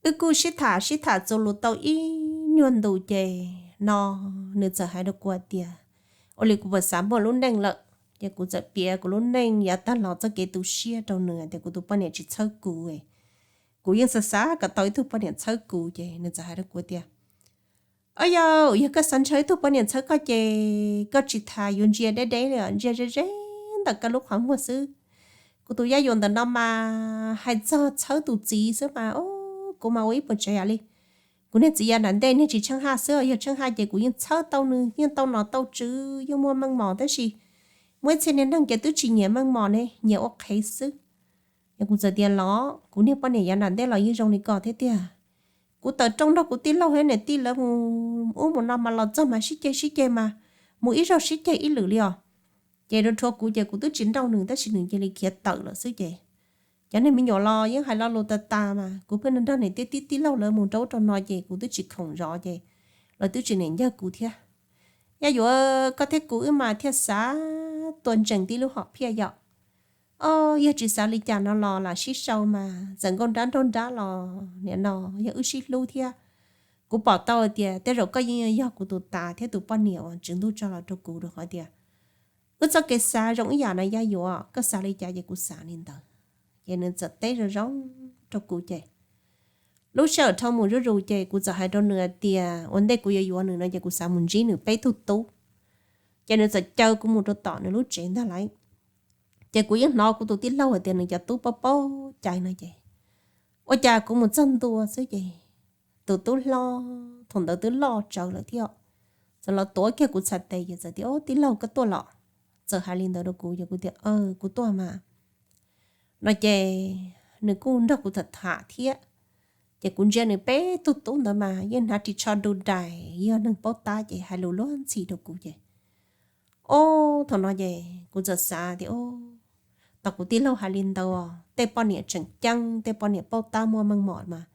wb kuj sib tham sib tham txuas lus tau ib nyuag ntus ces no nws txawm hais rau kuv tias ua li kuv puas xav muaj lub neej lawm. Ces kuv txawm piav kuv lub neej yav tag los txoj kev tu siab rau nws tias kuv tus poj niam tsis txhawb kuv, kuv yeej xav xav kom tau ib tug poj niam txhawb kuv ces nws txawm hais rau kuv tias o yog, yog koj xav ntshaw ib tug poj niam txhawb koj ces koj tsis tas yuav ntsia deb deb li, ntsia ze ze ntawm koj lub qhov muag xwb. Kuv tus Yaj Yuam ntawm no mas hais txog txhawb tus txiv xwb mas kuv mas ua ib puas tsav yam li. Kuv niag txiv yav nram ntej niag tsis tsheej haj xwb, yog tsheej haj ces kuv yeej txhawb tau nws, yeej tau nom tau tswv, yeej muaj meej mom tab sis muaj ib txhia niag neeg ces twb tsis nyiam meej mom ne, nyiam ua qhev xwb. Yog kuv txawm tias los kuv niag poj niam yav nram ntej los yeej zoo li ko thiab tiag. Kuv tawm rooj nrog kuv tij laug thiab niam tij lawv mus ub mus no mas los txog mas sib ceg sib ceg mas mus ib zaug sib ceg ib lwm li os. Ces rau rhuav kuv ces kuv twb tsis nrauj nws tab sis nws cia li khiav tawm lawm xwb ces cov niag me nyuam los yeej hais lo lus tas tas mas kuv pheej nrog niam tij tij laug lawv mus rau ub rau no ces kuv twb tsis khoom zov ces lawv twb tsis niam ncawg kuv thiab. Yaj Yuam, koj thiab kuv wb mas thiaj xav tua ntsees tib lub hom phiaj yom. O, yog tsis xav li cas no los lam sib sau mas txawm nkauj nrab nraug nrab los nim no yog wb sib hlub thiab. Kuv pom tau tias tej zaum koj yeej yog kuv tus tas thiab tus poj niam uas Tswv Ntuj tso los rau kuv rau qhov tias wb txoj kev xav zoo ib yam no Yaj Yuam, koj xav li cas ces kuv xav li ntawd. Ces nws txawm teb zoo zoo rau kuv ces lub sij hawm dhau mus zuj zus ces kuv txawm hais rau nws hais tias ua ntej kuv yuav yuav nws no ces kuv xav mus ntsib nws peb tug tub. Ces nws txawm caw kuv mus rau tom nws lub tsev ntag lauj. Ces kuv yeej hnov kuv tus tij laug hais tias nws cov tub paub paub cai no ces, ua cas kuv mus txog ntua xwb ces tus tub hlob thaum ntawd twb loj tsawv lawm thiab, txawm los tuav kiag kuv txhais tes ces txawm tias, Tij laug, koj tuaj los? Txawm hais li ntawd rau kuv ces kuv tias, Kuv tuaj mas. No ces nws kuj nrog kuv tham tham thiab. Ces kuv ntsia nws peb tug tub ntawd mas yeej hnav ris tsho du dais, yog neeg paub tab ces hais lus luag ntxhi rau kuv ces, o, thaum no ces kuv txawm xav tias, Tau kuv tij laug hais li ntawd, tej poj niam tseem ceeb, tej poj niam paub tab muaj meej mom mas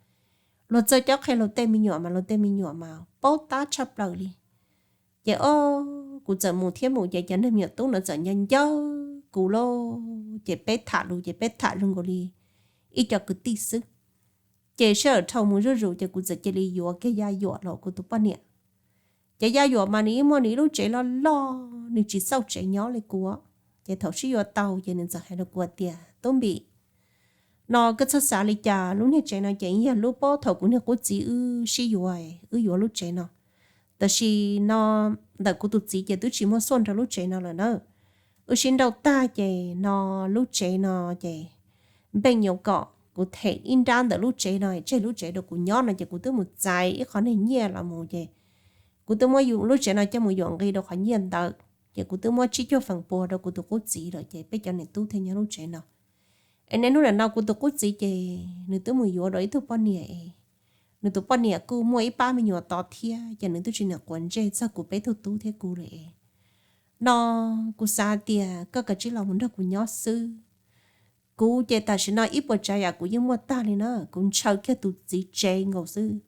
luag txawj cob qhia luag tej me nyuam mas luag tej me nyuam mas paub tab tshaj plaws li. Ces o, kuv txawm mus thiab mus ces cov neeg me nyuam tub no txawm nco ncawg kuv lauj, ces peb tham lus ces peb tham zoo nkaus li ib co kwv tij xwb. Ces sij hawm dhau mus zuj zus ces kuv txawm cia li yuav kiag Yaj Yuam los kuv tus poj niam. Ces Yaj Yuam mas nws yeej muaj nws ib lub tsev loj loj, nws tsis xauj tsev nyob li kuv. Ces thaum sib yuav tau ces nws txawm hais rau kuv tias, Tub Npis, no koj txhob xav li cas, lub niag tsev no ces yog lub puag thaum kuv niag qub txiv wb sib yuav, wb yuav lub tsev no. Tab sis no ntawm kuv tus txiv ces twb tsis muaj xuaj nrog lub tsev no lawm na. Wb sib nrauj tag ces no lub tsev no ces npej nyuam kom kuv them ib nrab ntawm lub tsev no tseg lub tsev rau kuv nyob no ces kuv twb mus txais ib qho niag nyiaj los mus ces kuv twb muab lub tsev no coj mus yuam nqi rau qhov nyiaj ntawd. Ces kuv twb muab tsib caug feem pua rau kuv tus qub txiv lawm ces peb cov niam tub thiaj nyob lub tsev no. Es niaj hnub nim no kuv tus qub txiv ces nws twb mus yuav dua ib tug poj niam es nws tus poj niam kuj muaj ib pab me nyuam tod thiab ces nws twb tsis niam quav ntsej txog kuv peb tug tub thiab kuv lawm es no kuv xav tias koj kav tsij los mus nrog kuv nyob xwb. Kuv ces tam sim no ib puas tsav yam kuv yeej muaj tag li na, kuv ntshaw kiag tus txiv tsev nkaus xwb.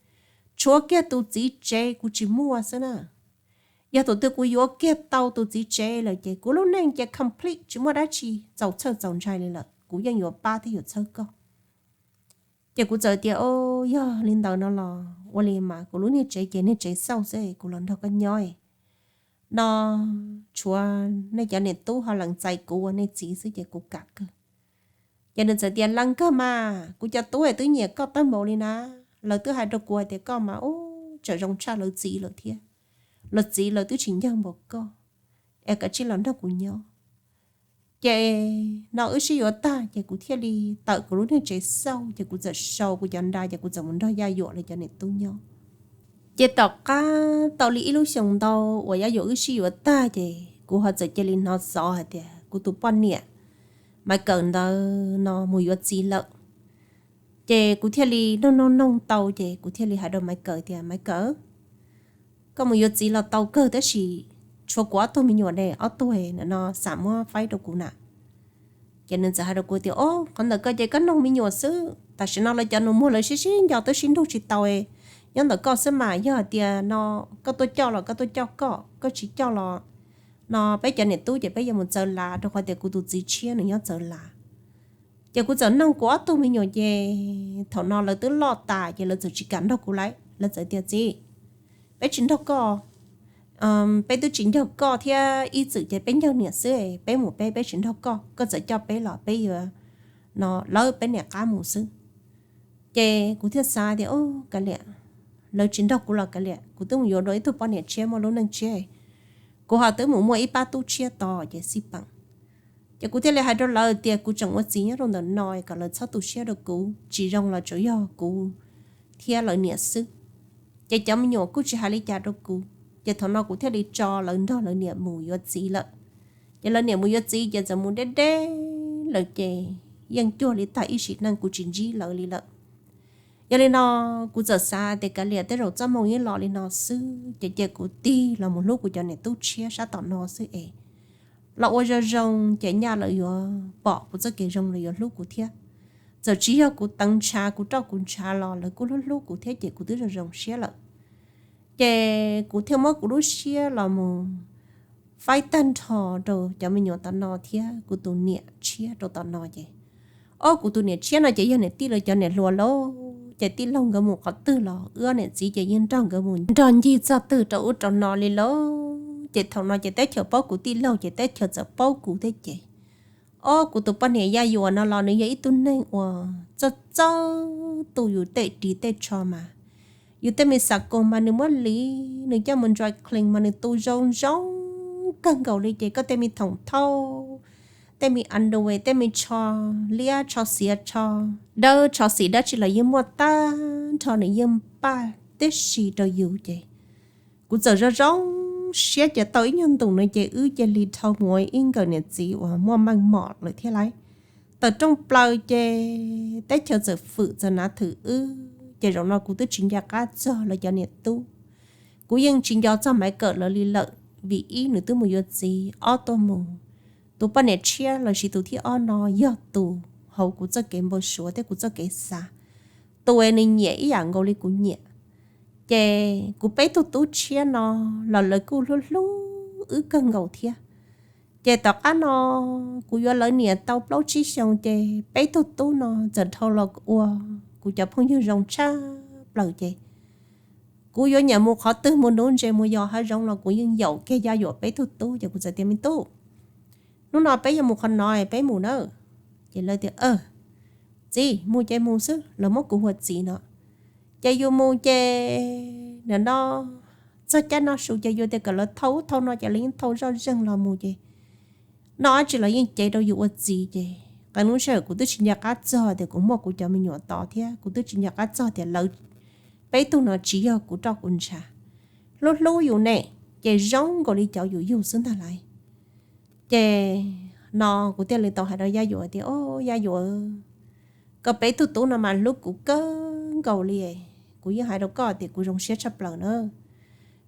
Tshuav kiag tus txiv tsev kuv tsis muaj xwb na. Yog thaum twg kuv yuav kiag tau tus txiv tsev lawm ces kuv lub neej ces complete tsis muaj dab tsi txaus txhawj txaus ntshai li lawm, kuv yeej yuav pab thiab yuav txhawb koj. Ces kuv txawm tias, O, yog li ntawd no los ua li mas kuv lub niag tsev ces niag tsev xauj xwb, kuv los nrog koj nyob no, tshuav nej cov niam tub ho lees txais kuv ua nej txiv xwb ces kuv kam kawg. Ces nws txawm tias, Lees kawg mas, kuv cov tub twb nyiam koj tag npaum li na, lawv twb hais rau kuv hais tias koj mas ub tseem zoo tshaj lawv txiv lawm thiab, lawv txiv lawv twb tsis ncawg npaum koj, es kav tsij los nrog kuv nyob. Ces no wb sib yuav tag ces kuv thiaj li tawm kuv lub niag tsev xauj ces kuv txawm sau kuv cov nra ces kuv txawm mus nrog Yaj Yuam lawv cov niam tub nyob. Ces tom qab tau li ib lub xyoos ntau uas Yaj Yuam wb sib yuav tag ces kuv ho txawm cia li hnov xov hais tias kuv tus poj niam Maiv Kawm ntawd no mus yuav txiv lawm. Ces kuv thiaj li noog noog noog tau ces kuv thiaj li hais rau Maiv Kawm tias, Maiv Kawm, koj mus yuav txiv los tau kawg tab sis tshuav kuv ob tug me nyuam ne, ob tug no xam muab faib rau kuv na. Ces nws txawm hais rau kuv tias, O, qhov ntawm koj ces koj noog me nyuam xwb, tam sim no lawv cov nus muag lawv sib sib nco twb sib nrug tsis tau. Nyob ntawm koj xwb mas, yog hais tias no koj tuaj coj los koj tuaj coj koj, koj tsis coj los no peb cov niam tub ces peb yuav mus txawv lav rau qhov tias kuv tus txiv tshiab nws nyob txawv lav. Ces kuv txawm noog kuv ob tug me nyuam ces thaum no lawv twb loj tas ces lawv txawm tsis kam nrog kuv lawm, lawv txawm tias, Txiv, peb tsis nrog koj, peb twb tsis nrog koj thiab, ib txwm ces peb nrog niam xwb, peb mus peb, peb tsis nrog koj, koj txawm coj peb los peb yuav no lawv peb niam qab mus xwb. Ces kuv thiaj xav tias, O, kav liam, lawv tsis nrog kuv los kav liam, kuv twb mus yuav dua ib tug poj niam tshiab muaj lub neej tshiab, kuv ho twb mus muaj ib pab tub tshiab tos ces xij peem. Ces kuv thiaj li hais rau lawv tias kuv tseem ua txiv nyob rau ntawm no kom lawv txhob tu siab rau kuv, tsis zoo los tsuas yog kuv thiab lawv niam xwb. Ces cov me nyuam kuj tsis hais li cas rau kuv, ces thaum no kuv thiaj li tso lawv nrog lawv niam mus yuav txiv lawm. Ces lawv niam mus yuav txiv ces txawm mus deb deb lawm ces yeej cuag li tag ib sim neej kuv tsis ntsib lawv li lawm. Yog li no kuv txawm xav tias kav liam, tej zaum txoj hmoo yeej los li no xwb ces cia kuv tig los mus hlub kuv cov niam tub tshiab sab tom no xwb es los ua zoo zoo ces nyaj lawv yuav pom kuv txoj kev zoo lawv yuav hlub kuv thiab. Txawm tsis yog kuv teev ntshav kuv roj kuv ntshav los lawv kuj hlub hlub kuv thiab ces kuv twb zoo zoo siab lawm. Ces kuv thiaj muab kuv lub siab los mus faib tag nrho rau cov me nyuam tom no thiab kuv tus niam tshiab rau tom no ces, ob, kuv tus niam tshiab no ces yog niam tij lawv cov niam hluas lauj, ces tij laug nkawd mus qhov twg los wb ob niam txiv ces yeej nrog nkawd mus nrog ncig txog twg rau ub rau no li lauj. Ces thaum no ces teb chaws paub kuv tij laug ces teb chaws txawm paub kuv thiab ces, ob, kuv tus poj niam Yaj Yuam no los nws yog ib tug neeg uas txawj txawj tu yus tej ris tej tsho mas, yus tej me xav koos mas nws muab liv nws coj mus dry clean mas nws tu zoo zoo kawg nkaus li ces koj tej me thoom thauj, tej me underwear, tej me tsho liab tsho xiav tsho dawb tsho xim dab tsi los yeej muaj tag nrho, nws yeej npaj tib si rau yus ces kuv txawm zoo zoo siab ces tau ib nyuag ntus no ces wb cia li dhau mus ua ib nkawm niam txiv uas muaj meej mom lawm thiab lauj. Tawm rooj plaws ces teb chaws txawm fwm txawm nav thwm wb ces zaum no kuv twb tsis nco qab txog lawv cov niam tub. Kuv yeej tsis nco txog Maiv Kawm lawv li lawm vim ib nws twb mus yuav txiv, ob tuaj mus, tus poj niam tshiab lossis tus thib ob no yog tus hauv kuv txoj kev npau suav thiab kuv txoj kev xav, tus uas nws nyiam ib yam nkaus li kuv nyiam. Ces kuv peb tug tub tshiab no los lawv kuj hlub hlub wb kawg nkaus thiab. Ces tom qab no kuv yuav lawv niam tau plaub tsib xyoos ces peb tug tub no txawm dhau los ua kuv cov phooj ywg zoo tshaj plaws ces kuv yuav nyiam mus qhov twg, mus nuv ntses mus yos hav zoov los kuv yeej yaum kiag Yaj Yuam peb tug tub ces kuv txawm tias, Me tub, hnub no peb yuav mus qhov no, peb mus nawb. Ces lawv tias, Txiv, mus ces mus xwb, lawv muab kuv hu ua txiv no. Ces yus mus ces nim no txog caij noj su ces yus tias kom lawv thau ub thau no ces lawv yeej thau zoj zeeg los mus ces noj dab tsi los yeej cev rau yus ua txiv ces qee lub sij hawm kuv twb tsis nco qab txog tias kuv muaj kuv cov me nyuam tod thiab kuv twb tsis nco qab txog tias lawv peb tug no tsis yog kuv roj kuv ntsha, hlub hlub yus ne, ces zoo nkaus li cov yus yug xwb ntag lauj. Ces no kuv thiaj li tau hais rau Yaj Yuam tias, O Yaj Yuam, koj peb tug tub no mas hlub kuv kawg nkaus li. Kuv yeej hais rau koj tias kuv zoo siab tshaj plaws na.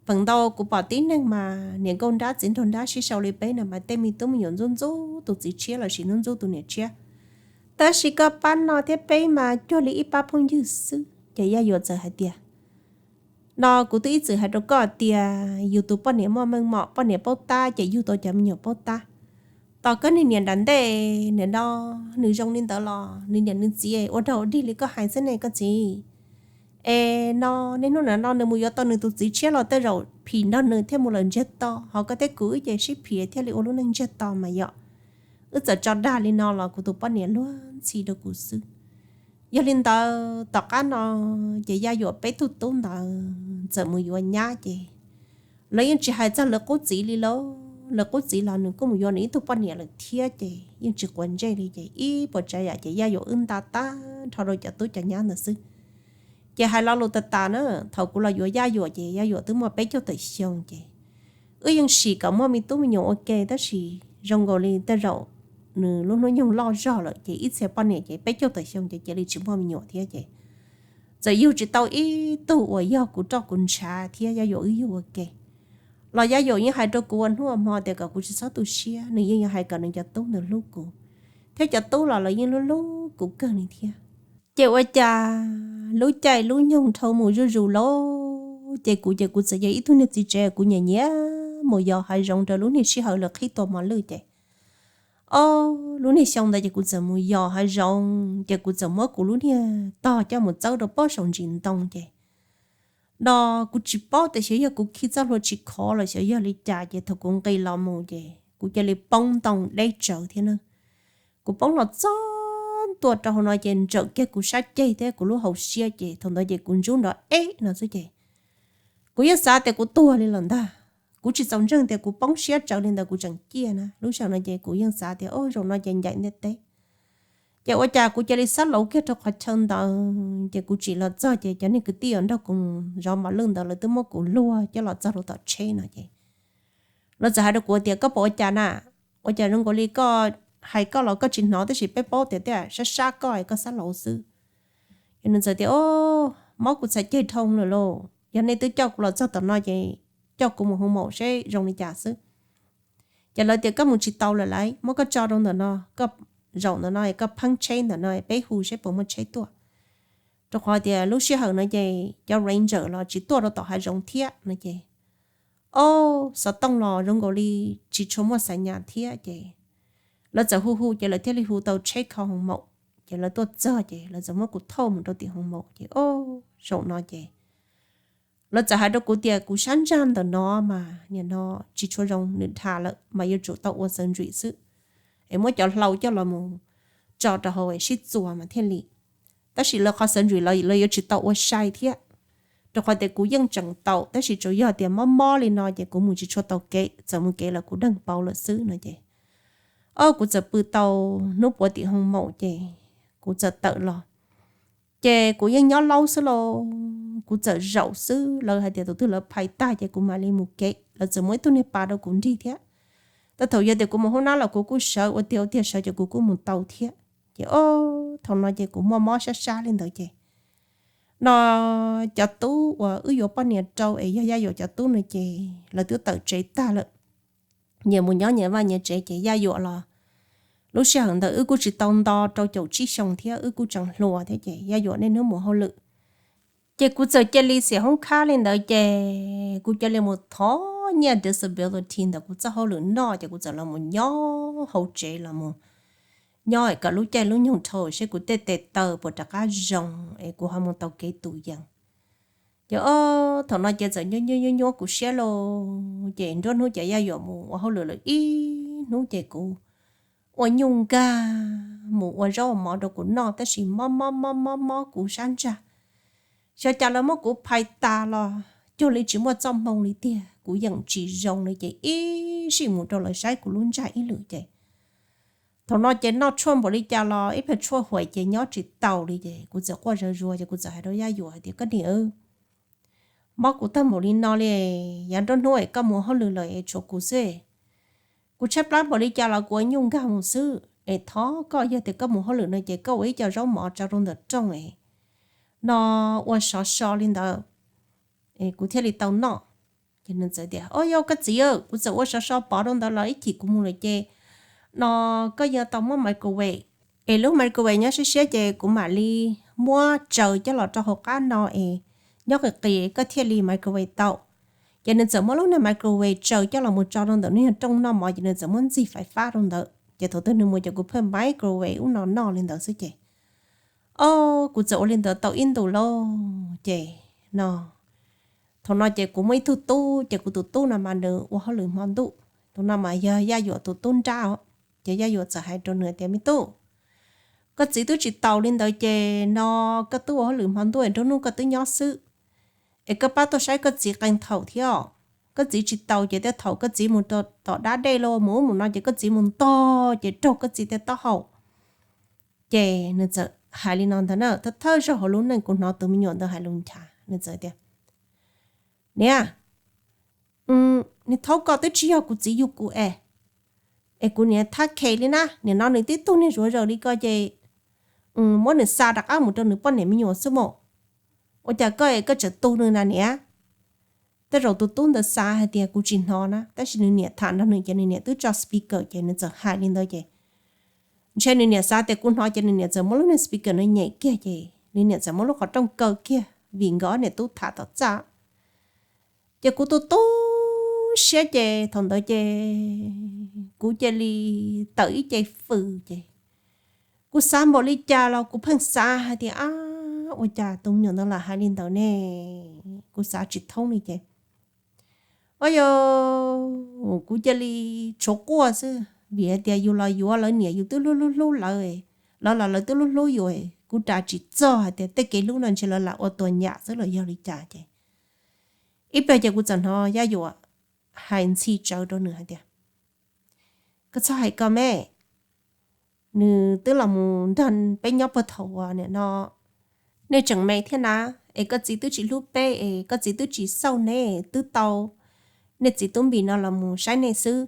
Feem ntau kuv pom tib neeg mas niam nkauj nrab txiv nraug nrab sib sau li peb no mas tej me tub me nyuam ntxub ntxub tus txiv tshiab lossis ntxub ntxub tus niam tshiab, tab sis koj pab no thiab peb mas cuag li ib pab phooj ywg xwb. Ces Yaj Yuam txawm hais tias, No kuv twb ib txwm hais rau koj tias yus tus poj niam muaj meej mom, poj niam paub tab ces yug tau cov me nyuam paub tab. Tos koj niag niam nram ntej nim no nws zoo li ntawd los nws niam nws txiv ua raug ua dig li koj hais xwb ne koj txiv. Es no niaj hnub nim no nws mus yuav tau nws tus txiv tshiab los tej zaum phim nrog nws thiaj mus lawm ntsiag to, ho koj thiab kuv wb ces sib phim thiaj li ua lub neej ntsiag to mas yom. Wb txawm tso dag li no los kuv tus poj niam luag ntxhi rau kuv xwb. Yog li ntawd tom qab no ces Yaj Yuam peb tug tub ntawd txawm mus yuav nyab ces lawv yeej tsis hais txog lawv qub txiv li lauj. Lawv qub txiv los nws kuj mus yuav nws ib tug poj niam lawm thiab ces yeej tsis quav ntsej li ces ib puas tsav yam ces Yaj Yuam wb nta tag nrho rau cov tub cov nyab ntawd xwb. Ces hais lo lus tas tas na, thaum kuv los yuav Yaj Yuam ces Yaj Yuam twb muaj peb caug tawm xyoo ces wb yeej sim kom muaj me tub me nyuam ua ke tab sis zoo nkaus li tej zaum nws lub hnub nyoog loj zog lawm ces ib txhia poj niam ces peb caug tawm xyoo ces cia li tsis muaj me nyuam thiab ces txawm yug tsis tau ib tug uas yog kuv roj kuv ntsha thiab Yaj Yuam wb yug ua ke. Los Yaj Yuam yeej hais rau kuv ua hnub ua hmo tias kom kuv tsis txhob tu siab, nws yeej yuav hais kom nws cov tub ntawd hlub kuv, thiab cov tub los lawv yeej hlub hlub kuv kawg li thiab. Ces ua cas lub caij lub nyoog dhau mus zuj zus lawm ces kuv ces kuv txawm yog ib tug niag txiv tsev kuv nyiam nyiam mus yos hav zoov rau lub niag sij hawm lawv qhib tua mos lwj ces, o, lub niag xyoo ntawd ces kuv txawm mus yos hav zoov ces kuv txawm muab kuv lub niag tog coj mus txawb rau pob saum ntsis ntoo ces no kuv tsis paub tias xyov yog kuv khi txoj hlua tsis khov los xyov yog li cas ces thaum kuv nqis los mus ces kuv cia li poob ntoo deb tsawv thiab na. Kuv poob los txog ntua rau hauv no ces ntsawm kiag kuv sab ceg thiab kuv lub hauv siab ces thaum ntawd ces kuv ntsub nrov eb no xwb ces kuv yeej xav tias kuv tuag li lawm ntag. Kuv tsis txaus ntseeg tias kuv poob siab tsawv li ntawd kuv tseem ciaj na. Lub sij hawm no ces kuv yeej xav tias o zaum no ces ncaim ntiaj teb. Ces ua cas kuv cia li xab lauv kiag rau qhov chaw ntawd ces kuv tsim los txog ces cov niag kwv tij uas nrog kuv zov mos lwj ntawd lawv twb muab kuv luag coj los txog rau tom tsheb no ces lawv txawm hais rau kuv tias koj puas ua cas na, ua cas zoo nkaus li koj hais koj los koj tsis hnov tab sis peb paub tias tej sab sab koj es koj xab lauv xwb. Ces nws txawm tias o, mob kuv txhais ceg dhau lawm lauj, yog nej twb coj kuv los txog tom no ces coj kuv mus hoo maum seb zoo li cas xwb. Ces lawv tias koj mus tsis tau lawm lauj, muab koj tso rau ntawm no, koj zaum ntawm no es koj pheeb tsheb ntawm no peb hu seb puas muaj tsheb tuaj. Rau qhov tias lub sij hawm no ces cov ranger los tsis tuaj rau tom hav zoov thiab no ces o, xov tooj los zoo nkaus li tsis tshua muaj xaiv nyas thiab ces lawv txawm hu hu ces lawv thiaj li hu tau tsheb kho hoo maum. Ces lawv tuaj txog ces lawv txawm muab kuv thauj mus rau tim hoo maum ces o, zaum no ces lawv txawm hais rau kuv tias kuv sab ntsag ntawm no mas nim no tsis tshua zoo, nws dhas lawm mas yuav tsum tau ua surgery xwb, es muab cov hlau coj los mus tso rau hauv es sib txuas mas thiaj li. Tab sis lawv qhov surgery los lawv yuav tsis tau ua sai thiab, rau qhov tias kuv yeej tseem taus, tab sis tsuas yog tias mob mob li no ces kuv mus tsis tshua tau kev, txawm mus kev los kuv deeg pauv lawm xwb no ces, o, kuv txawm pw tau hnub puav tim hoo maum ces kuv txawm tawm los. Ces kuv yeej nyob laub xwb lauj, kuv txawm zaum xwb, lawv hais tias tus twg lawv phais tag ces kuv mam li mus kev, lawv txawm muab ib tug niag pas rau kuv nrig thiab. Tab thaum yog tias kuv mus hoob nab los kuv kuj sawv, ua tiag ua tiag sawv ces kuv kuj mus tau thiab. Ces o, thaum no ces kuv muaj mob sab sab li ntawd ces no cov tub uas wb yuav poj niam rau es yog Yaj Yuam cov tub no ces lawv twb tawm tsev tag lawm, nyias mus nyob nyias vaj nyias tsev ces Yaj Yuam los lub sij hawm ntawd wb kuj tsis tau nto rau caum tsib xyoo thiab wb kuj tseem hluas thiab ces Yaj Yuam niaj hnub mus hauj lwm. Ces kuv txawm cia li xiam hoob khab li ntawd ces kuv cia li mus thov nyiaj disability ntawm kuv txoj hauj lwm noj ces kuv txawm los mus nyob hauv tsev los mus nyob kom lub caij lub nyoog dhau seb kuv tej tes taw puas rov qab zoo es kuv ho mus tau kev tus yees. Ces o, thaum no ces txawm nyuaj nyuaj nyuaj kuv siab lauj, ces nruab hnub ces Yaj Yuam mus ua hauj lwm lawm ib hnub ces kuv ua nyuj nkag mus ua zaub mov rau kuv noj tab sis mob mob mob mob mob kuv sab ntsag. Xyov cas lawv muab kuv phais tas los cuag li tsis muaj txoj hmoo li tiag, kuv yeem tsis zoo li ces ib sij mus rau lawv saib kuv lub ntsag ib lwm ces thaum no ces noj tshuaj npaum li cas los ib pliag tshuaj huam ces nyob tsis tau li ces kuv txawm quaj zawv zuav ces kuv txawm hais rau Yaj Yuam hais tias, Koj niam, mob kuv tag npaum li no li, yav nruab hnub es koj mus hauj lwm lawm es tshuav kuv xwb. Kuv tshaib plab npaum li cas los kuv ua nyuj nkag mus xwb es thov koj yog tias koj mus hauj lwm no ces koj ua ib co zaub mov tso rau ntawm rooj no ua sov so li ntawd, kuv thiaj li tau noj. Ces nws txawm tias, O yog koj txiv, kuv txawm ua sov so pov rau ntawd los ib chim kuv mus lawm ces no koj yuav tau muab microwave es lub microwave nyob siab siab ces kuv mam li muab tsaws coj los rau hauv qab no es nyob qis qis koj thiaj li microwave tau. Ces nws txawm muab lub niag microwave tsaws coj los mus tso rau ntawm nws rooj noj mov ces nws txawm muab ntxig fais fab rau ntawd ces thaum twg nws mus ces kuv pheej microwave ub no noj li ntawd xwb ces o, kuv txawm ua li ntawd tau ib ntus lauj ces no thaum no ces kuv muaj ib tug tub ces kuv tus tub no mas nws ua hauj lwm hmo ntuj, tus no mas yog Yaj Yuam tus tub nrab os. Ces Yaj Yuam txawm hais rau nws tias, Me tub, koj txiv twb tsis taus li ntawd ces no koj twb ua hauj lwm hmo ntuj es nruab hnub koj twb nyob xwb es koj pab tuaj saib koj txiv qee thaum thiab. Koj txiv tsis taus ces tej thaum koj txiv mus tom dab dej los mus ub mus no ces koj txiv mus ntog ces raug koj txiv tej taub hau. Ces nws txawm hais li no ntag na, thawj thawj zaug hauv lub neej kuv hnov tus me nyuam ntawd hais lus nchav, nws txawm tias, Niam, niag thaub ko twb tsis yog kuv txiv yug kuv es, es kuv niam thab khe li na, nim no nws tib tug niag zuav zaws li ko ces muab nws xa rov qab mus rau nws poj niam me nyuam xwb mas. Ua cas koj es koj tseem tu nws na niam? Tej zaum tus tub ntawd xav hais tias kuv tsis hnov na, tab sis nws niam tham nrog nws ces nws niam twb tso speaker ces nws txawm hais li ntawd ces ntshe nws niam xav tias kuv hnov ces nws niam txawm muab lub niag speaker no nyem kiag ces nws niam txawm muab lub qhov rooj kaw kiag vim nkawd ob niam tub tham tom txaj. Ces kuv tu tu siab ces thaum ntawd ces kuv cia li tawm ib ce fws ces kuv xav npaum li cas los kuv pheej xav hais tias, Ab, ua cas tus me nyuam ntawd lam hais li ntawd ne? Kuv xav tsis thoob li ces, o yog, kuv cia li tshuav quaj xwb vim hais tias yus los yuav lawv niam yus twb hlub hlub hlub lawv, lawv los lawv twb hlub hlub yus, kuv ras tsis txog hais tias tej kev hlub no ntshe lawv lam ua tuag nyam xwb los yog li cas ces ib pliag ces kuv txawm hnov Yaj Yuam hais ntxhi tsawv rau nws hais tias, Koj txhob hais ko me, nws twb los mus nrog peb nyob puag thaum uas nim no nej tseem me thiab na, es koj txiv twb tsis hlub peb es koj txiv twb tsis xauj nej, twb tau nej txiv tub npis no los mus saib nej xwb.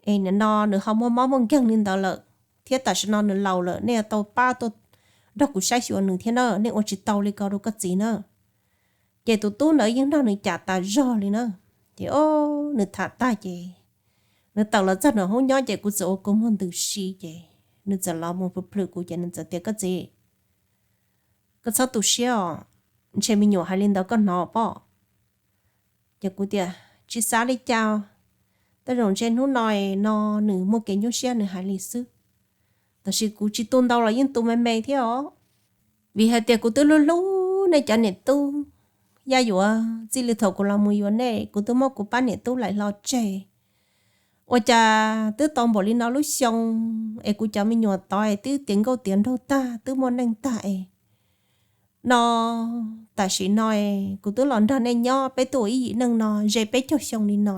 Es nim no nws ho muaj mob muaj nkeeg li ntawd lawm, thiab tam sim no nws laus lawm, nej yuav tau pab tuaj nrog kuv saib xyuas nws thiab na, nej ua tsis tau li ko rau koj txiv na. Ces tus tub ntawd yeej nrog nws cam tas zog li na. Ces o, nws tham tag ces nws tawm los txog nram hoob nyob ces kuv txawm ua kua muag ntws si ces nws txawm los mus plhws plhws kuv ces nws txawm tias, Koj txiv, koj txhob tu siab os, ntshe me nyuam hais li ntawd koj hnov pob? Ces kuv tias, Tsis xav li cas, tej zaum ntshe hnub no no nws muaj kev nyuaj siab nws hais li xwb. Tab sis kuv tsis tu ntau los yeej tu me me thiab os, vim hais tias kuv twb hlub hlub nej cov niam tub. Yaj Yuam, txij li thaum kuv los mus yuav nej kuv twb muab kuv pab niam tub laim hlo tseg. Ua cas twb tau npaum li no lub xyoo es kuv cov me nyuam tod es twb tiav nkauj tiav nraug tag twb muaj neej tag es No tam sim no kuv twb los nrog nej nyob, peb twb ua ib yim neej no ze peb caug xyoo li no,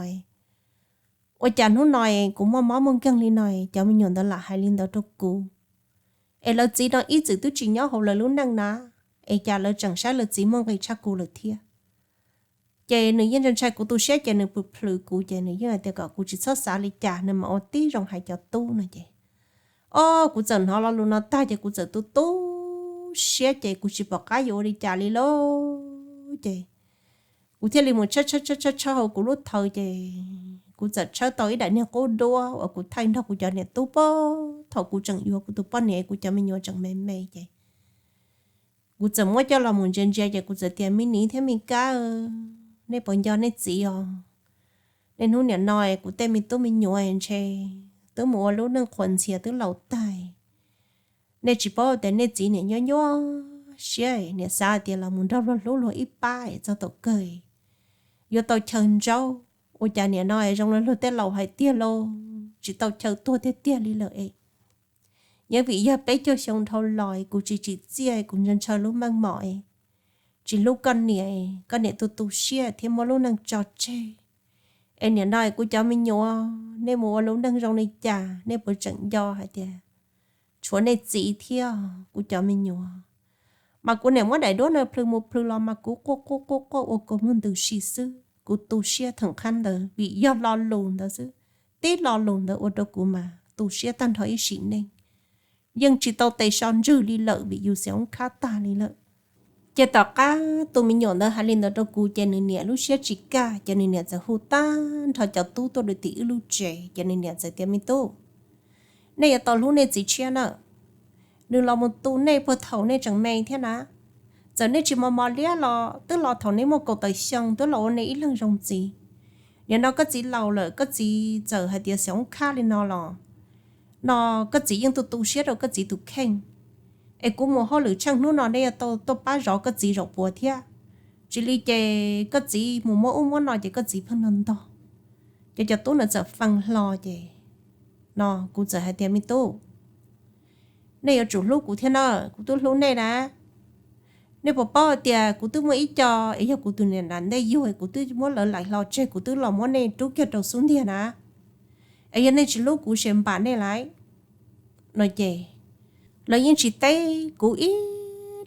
ua cas hnub no kuv muaj mob muaj nkeeg li no, cov me nyuam ntawd lam hais li ntawd rau kuv. Es lawv txiv no ib txwm twb tsis nyob hauv lawv lub neej na, es cas lawv tseem saib lawv txiv muaj nqis tshaj kuv lawm thiab. Ces nws yeej ntshai ntshai kuv tu siab ces nws plhws plhws kuv ces nws yeej hais tias kom kuv tsis txhob xav li cas, nws mam ua tib zoo hais cov tub no ces, o, kuv txawm hnov lo lus no tag ces kuv txawm tu tu siab ces kuv tsis pom qab yuav ua li cas li lauj. Ces kuv thiaj li mus tshawb tshawb tshawb tshawb hauv kuv lub thawv ces kuv txawm tshawb tau ib daim niag qub duab uas kuv thaij nrog kuv cov niam tub pab thaum kuv tseem yuav kuv tus poj niam, kuv cov me nyuam tseem me me ces kuv txawm muab coj los mus ntsia ntsia ces kuv txawm tias, Me niv thiab me kab, nej puas nco nej txiv os? Nej hnub niam no kuv tej me tub me nyuam ntshe twb mus ua lub neej qhuas ntxhias twb laus tag. Nej tsis paub tias nej txiv niam nyuaj nyuaj siab, niam xav tias los mus nrog luag hlub luag ib pab es txog thaum kawg yuav tau chaw ntsaub. Ua cas niam no zoo li luag tej laus hais tiag lauj, tsis tau chaw tuag tiag tiag li lawm es. Yeej vim yog peb caug xyoo dhau los kuv tsis tsim txiaj, kuv ntshaw ntshaw lub meej mom es tsis hlub koj niam, koj niam tu tu siab thiab muab lub neej tso tseg. Es niam no kuv cov me nyuam, nej mus ua lub neej zoo li cas, nej puas tseem nco hais tias tshuav nej txiv thiab kuv cov me nyuam? Mas kuv niam muab daim duab no plhws mus plhws los mas kuv quaj quaj quaj quaj ua kua muag ntws si xwb. Kuv tu siab theem qhab ntawd vim yog lo lus ntawd xwb, tib lo lus ntawd ua rau kuv mas tu siab tag nrho ib sim neej. Yeej tsis tau tes so ntswg li lawm vim yus xiam oob khab tag li lawm. Ces tom qab tus me nyuam ntawd hais li ntawd rau kuv ces nws niam lub siab tsis kaj ces nws niam txawm hu tag nrho cov tub tuaj rau tim wb lub tsev ces nws niam txawm tias, Me tub, nej yuav tau hlub nej txiv tshiab na. Nws los mus tu nej puag thaum nej tseem me thiab na. Txawm nej tsis mos mos liab los twb los thaum nej muaj kaum tawm xyoo twb los ua nej ib leeg zoo txiv. Nim no koj txiv laus lawm, koj txiv txawm hais tias xiam oob khab li no los, no koj txiv yeej tu tu siab rau koj txiv tus kheej. Es kuv mus hauj lwm tsheej hnub no nej yuav tau tuaj pab zov koj txiv zaum puav thiab. Tsis li ces koj txiv mus muab ub muab no ces koj txiv pheej no ntog. Ces cov tub no txawm fee hlo ces no kuv txawm hais tias, Me tub, nej yuav tsum hlub kuv thiab na, kuv twb hlub nej na. Nej puas paub hais tias kuv twb muaj ib co es yog kuv tus niam nram ntej yug es kuv twb muab lawv laim hlo tseg, kuv twb los muab nej rub kiag rau xub ntiag na. Es yog nej tsis hlub kuv ces npam nej lawm. No ces lawv yeej tsis teb kuv ib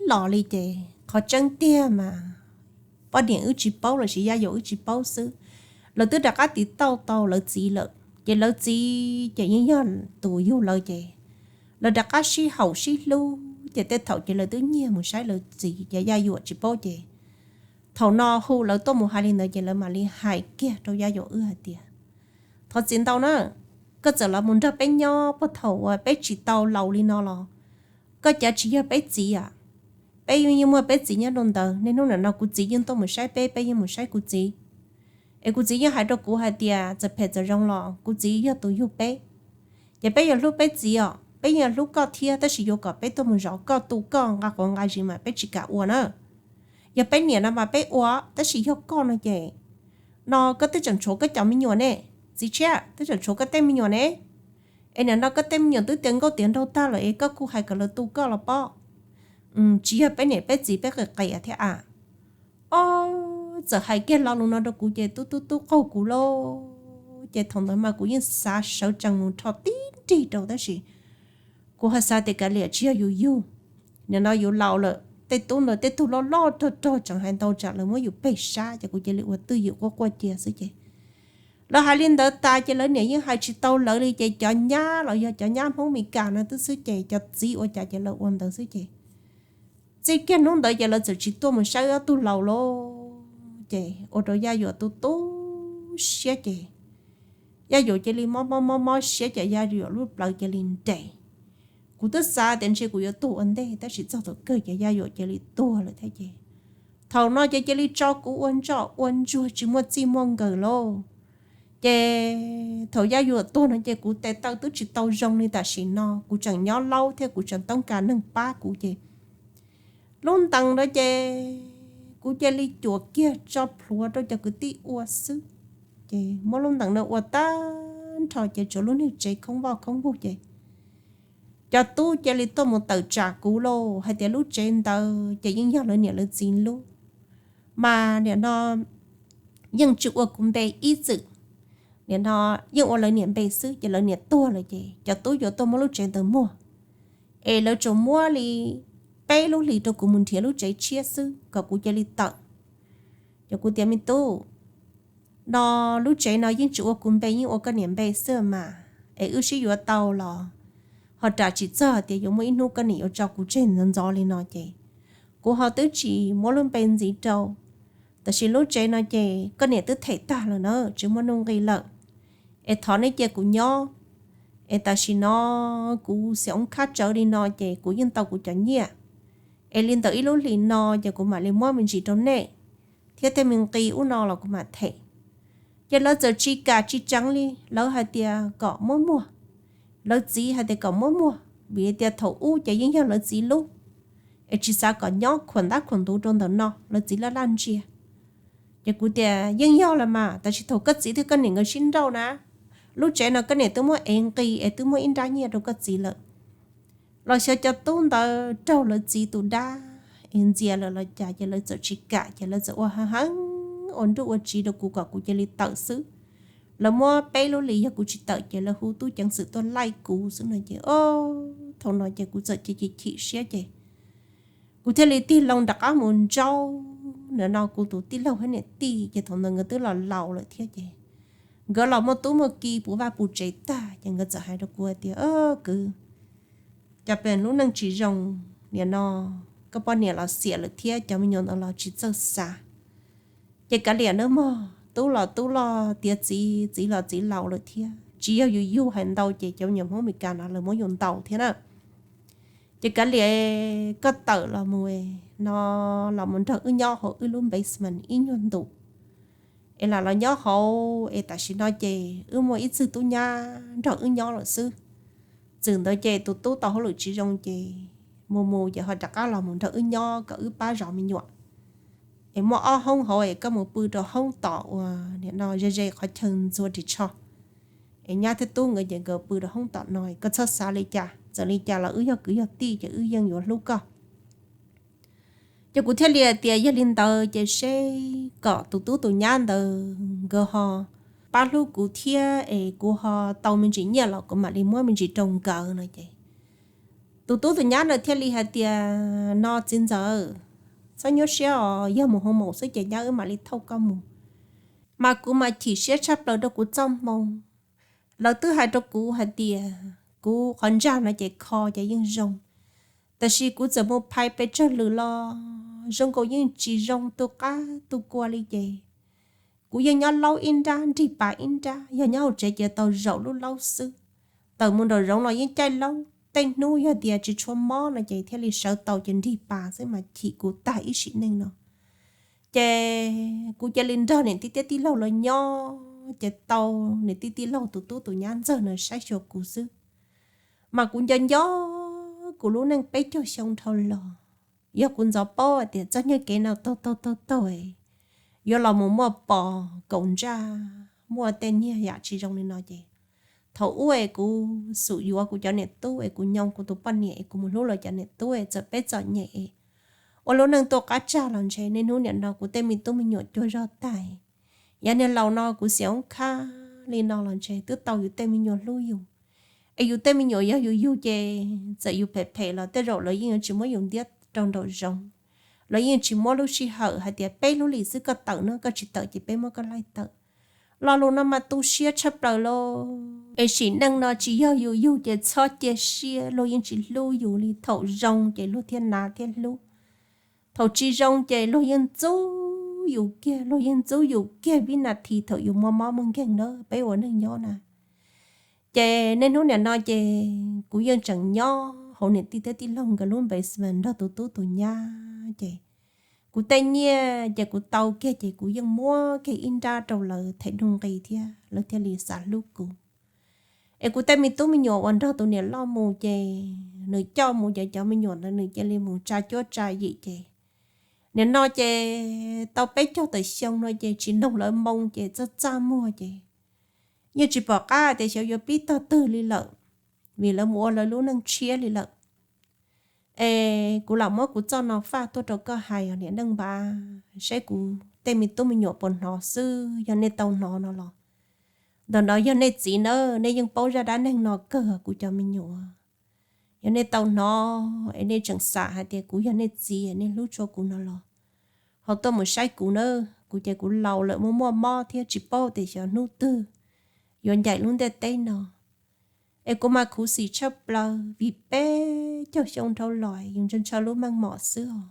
los li ces qhov tseeb tiag mas poj niam wb tsis paub lossis Yaj Yuam wb tsis paub xwb. Lawv twb rov qab tiv tauj tau lawv txiv lawm ces lawv txiv ces yeej yog tus yug lawv ces lawv rov qab sib haum sib hlub ces tej thaum ces lawv twb nyiag mus saib lawv txiv ces Yaj Yuam tsis paub ces thaum no hu lawv tuaj mus hais li ntawd ces lawv mam li hais kiag rau Yaj Yuam wb hais tias, Thov txim ntau na, koj txawm los mus nrog peb nyob puag thaum uas peb tsis tau laus li no los koj cav tsis yog peb txiv a. Peb yeej muaj peb txiv nyob rau ntawd, niaj hnub nim no kuv txiv yeej tuaj mus saib peb, peb yeej mus saib kuv txiv. Es kuv txiv yeej hais rau kuv hais tias txawm phem txawm zoo los kuv txiv yog tus yug peb. Ces peb yuav hlub peb txiv os, peb yeej yuav hlub koj thiab, tab sis yuav kom peb tuaj mus zov koj, tu koj, nqa quav nqa zis mas peb tsis kam ua na. Yog peb niam no mas peb ua, tab sis yog koj no ces, no koj twb tseem tshuav koj cov me nyuam ne, txiv tshiab, twb tseem tshuav koj tej me nyuam ne. Es nim no koj tej me nyuam twb tiav nkauj tiav nraug tag lawm es koj kuj hais kom lawv tu koj los pob. Tsis yog peb niam peb txiv peb qias qias thiab a. Ob, txawm hais kiag lo lus no rau kuv ces tub tub tub qaug kuv lauj. Ces thaum ntawd mas kuv yeej xav sawv tsees mus rho tib nrig rau tab sis kuv ho xav tias kav liam, tsis yog yus yug, nim no yus laus lawm, tej tub ntawd tej tug loj loj rog rog tseem hais ntau tsam lawv muab yus peg sab ces kuv cia li ua twj ywm quaj quaj cia xwb ces lawv hais li ntawd tas ces lawv niam yeej hais tsis tau lawv li ces cov nyab los yog cov nyab Hmoob Mes Kas no twb xwb ces cov txiv ua cas ces lawv ua ntawd xwb ces txij kiag hnub ntawd ces lawv txawm tsis tuaj mus saib ob tug laus lauj. Ces ua rau Yaj Yuam tu tu siab ces Yaj Yuam cia li mob mob mob mob siab ces Yaj Yuam lub plawv cia li nres. Kuv twb xav tias ntshe kuv yuav tuag ua ntej tab sis txog thaum kawg ces Yaj Yuam cia li tuag lawm thiab ces thaum no ces cia li tso kuv ua ntsoj ua ntsuag tsis muaj txij muaj nkawm lauj. Ces thaum Yaj Yuam tuag no ces kuv tes taw twb tsis tau zoo li tam sim no, kuv tseem nyob laub thiab kuv tseem toob kas neeg pab kuv ces lub ntees ntawd ces kuv cia li cuam kiag tso plhuav rau cov kwv tij ua xwb. Ces muab lub ntees no ua tag nrho ces tsuas lub niag tsev khoob voj khoob vug ces Cov tub cia li tuaj mus tawm tsam kuv lauj, hais tias lub tsev ntawd ces yeej yog lawv niam lawv txiv lub, mas nim no yeej tsis ua kuv npe ib txwm, nim no yeej ua lawv niam npe xwb, ces lawv niam tuag lawm ces cov tub yuav tuaj muab lub tsev ntawd muag, es lawv tsuas muab li peb lub hlis rau kuv mus nrhiav lub tsev tshiab xwb kom kuv cia li tawm. Ces kuv tias, me tub, no lub tsev no yeej tsis ua kuv npe, yeej ua koj niam npe xwb mas, es wb sib yuav tau los ho ram tsis txog tias yuav muaj ib hnub koj niam yuav tso kuv tseg ntxov ntxov li no ces kuv ho twb tsis muab lub npe ntxiv rau. Tab sis lub tsev no ces koj niam twb them tag lawm na, tsis muaj nuj nqis lawm, es thov nej cia kuv nyob. Es tam sim no kuv xiam oob khab tsawv li no ces kuv yeej tau kuv cov nyiaj, es li ntawm ib lub hlis no ces kuv mam li muab me ntsis rau nej, thiab tej me nqi ub no los kuv mam them. Ces lawv txawm tsis kam tsis tseev li, lawv hais tias kom muab muag. Lawv txiv hais tias kom muab muag vim tias thaum ub ces yeej yog lawv txiv lub, es tsis xav kom nyob khuam ntab khuam ntuv rau ntawm no, lawv txiv laj laj ntsia. Ces kuv tias, yeej yog los mas, tab sis thaum koj txiv thiab koj niam nkawd sib nrauj na, lub tsev no koj niam twb muab ev nqi es twb muab ib nrab nyiaj rau koj txiv lawm. Los xyov cov tub ntawd raug lawv txiv tus dab es ntxias lawm los cas ces lawv txawm tsis kam, ces lawv txawm ua heev heev ua nruj ua tsiv rau kuv kom kuv cia li tawm xwb. Lawv muab peb lub hlis, yog kuv tsis tawm ces lawv hu tub ceev xwm tuaj laij kuv xwb no ces, o, thaum no ces kuv txawm chim chim chim siab ces kuv thiaj li tig loo rov qab mus ntsaub nim no kuv tus tij laug hab niam tij, ces thaum ntawd nkawd twb los laus lawm thiab ces nkawd los muaj tub muaj ki puv vaj puv tsev tag ces nkawd txawm hais rau kuv hais tias, kwv, cov pem lub neej tsis zoo, nim no koj poj niam los xiam lawm thiab cov me nyuam ntawd los tsis txawj xav, ces kav liam nawb mog, tub los tub loj tiav txiv, txiv los txiv laus lawm thiab, tsis yog yus yug hais ntau ces cov me nyuam Hmoob Meskas no lawv muab yus ntaus thiab na. Ces kav liam koj tawm los mus no, los mus nrog wb nyob hauv wb lub basement ib nyuag ntus, es lam los nyob hauv es tam sim no ces wb muaj ib txwg tub nyab nrog wb nyob lawm xwb. Txwm ntawd ces tus tub tau hauj lwm tsis zoo ces mus mus ces ho rov qab los mus nrog wb nyob kom wb pab zov me nyuam. Es muaj ob hoob hauv es koj mus pw rau hoob tom uas nim no ze ze qhov chaw ntxhua ris tsho, es nyab thiab tub nkawd ces nkawd pw rau hoob tom no, koj txhob xav li cas, txawm li cas los wb yog kwv yog tij ces wb yeej yuav hlub koj. Ces kuv thiaj li hais tias yog li ntawd ces seb kom tus tub tus nyab ntawd nkawd ho pab hlub kuv thiab es kuv ho tau me ntsis nyiaj los kuv mam li muab me ntsis rau nkawd no ces tus tub tus nyab ntawd thiaj li hais tias, no txiv ntxawm, txhob nyuaj siab os, yog mus hoo maum xwb ces nyab wb mam li thauj koj mus. Mas kuv mas chim siab tshaj plaws rau kuv txoj hmoo. Lawv twb hais rau kuv hais tias kuv qhov ntsag no ces kho ces yeej zoo, tab sis kuv txawm mus phais pes tsawg lwm los zoo nkaus yeej tsis zoo tu qab tu kua li ces kuv yeej nyob laub ib nrab nrig pas ib nrab, yog nyob hauv tsev ces tau zaum lub laub xwb. Tawm mus nraum zoov los yeej caij laub, tej hnub yog tias tsis tshua mob no ces thiaj li sawv tau ces nrig pas xwb mas chim kuv tag ib sim neej no. Ces kuv cia li nrog niam tij thiab tij laug lawv nyob ces tau niam tij tij laug tus tub tus nyab ntxawg no saib xyuas kuv xwb. Mas kuv nco nco kuv lub neej peb caug xyoo dhau los, yog kuv ntxov paub tias txoj niag kev no taug taug taug taug yuav los mus muaj pos kaum ntsaj, muaj tej niag yam tsis zoo li no ces thaum ub es kuv xub yuav kuv cov niam tub es kuv nyoo kuv tus poj niam es kuv mus hlub lawv cov niam tub es txawm peb txom nyem es ua lub neej tuaj qab tsag los ntshe niaj hnub nim no kuv tej me tub me nyuam cuag zog tag. Yav niag laus no kuv xiam oob khab li no los ntshe twb tau yus tej me nyuam hlub yus. Es yus tej me nyuam yog yus yug ces txawm yus phem phem los tej zaum lawv yeej yuav tsis muab yus ntiab rau nraum zoov. Lawv yeej tsis muab lub sij hawm hais tias peb lub hlis xwb koj tawm no, koj tsis tawm ces peb muab koj laij tawm. Lo lus no mas tu siab tshaj plaws lauj. Es sim neej no tsis yog yus yug ces txhob cia siab, luag yeej tsis hlub yus li. Thaum zoo ces luag thiaj nav thiab hlub. Thaum tsis zoo ces luag yeej ntxub yus kiag, luag yeej ntxub yus kiag vib nas this thaum yus muaj mob muaj nkeeg na peb ua neej nyob na. Ces niaj hnub nim no ces kuv yeej tseem nyob hauv niam tij thiab tij laug nkawd lub basement nrog tus tub tus nyab ces kuv tej nyiaj ces kuv tau kiag ces kuv yeej muab kiag ib nrab rau lawv them nuj nqi thiab lawv thiaj li xav hlub kuv. Es kuv tej me tub me nyuam uas nrog tus niam loj mus ces nws coj mus ces cov me nyuam ntawd nws cia li mus tsa cuab tsa yim ces nim no ces tau peb caug tawm xyoo no ces tsis noog lawv moo ces txaj txaj muag ces yeej tsis pom qab tias xyov yuav pib tog twg li lawm. vim lawv mus ua lawv lub neej tshiab li lawm. Es kuv lam muab kuv txoj no faj tuaj rau koj hais os niam Neej Npav, saib kuv tej me tub me nyuam puas hnov xwb, yog nej tau hnov no los. Ntawm no yog nej txiv nawb, nej yeej paub zaj dab neeg no kawg kuv cov me nyuam. Yog nej tau hnov es nej tseem xav hais tias kuv yog nej txiv, nej hlub tshua kuv no los, ho tuaj mus saib kuv nawb. Kuv ces kuv laus lawm, muaj muaj mob thiab tsis paub tias xyov hnub twg yuav ncaim lub ntiaj teb no. Es kuv mas khuv xim tshaj plaws vim peb caug xyoo dhau los yus ntshaw ntshaw lub meej mom xwb os.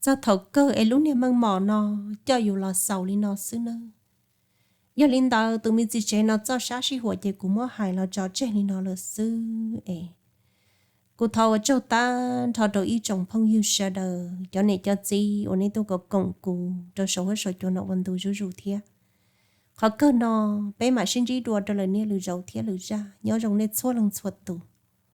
Txog thaum kawg es lub niag meej mom no coj yus los xaus li no xwb nawb. Yog li ntawd tus me txiv tsev no txoj sab sij huam ces kuv muab hais los tso tseg li no lawm xwb es kuv thov ua tsaug tag nrho rau ib tsoom phooj ywg sawv daws, cov niam cov txiv uas nej tuaj koom koom kuv rau saum huab saum cua no ua ntu zuj zus thiab. Qhov kawg no peb mam sib ntsib dua rau lwm niaj lwm zaus thiab lwm zaj. Nyob zoo nej txhua leej txhua tus.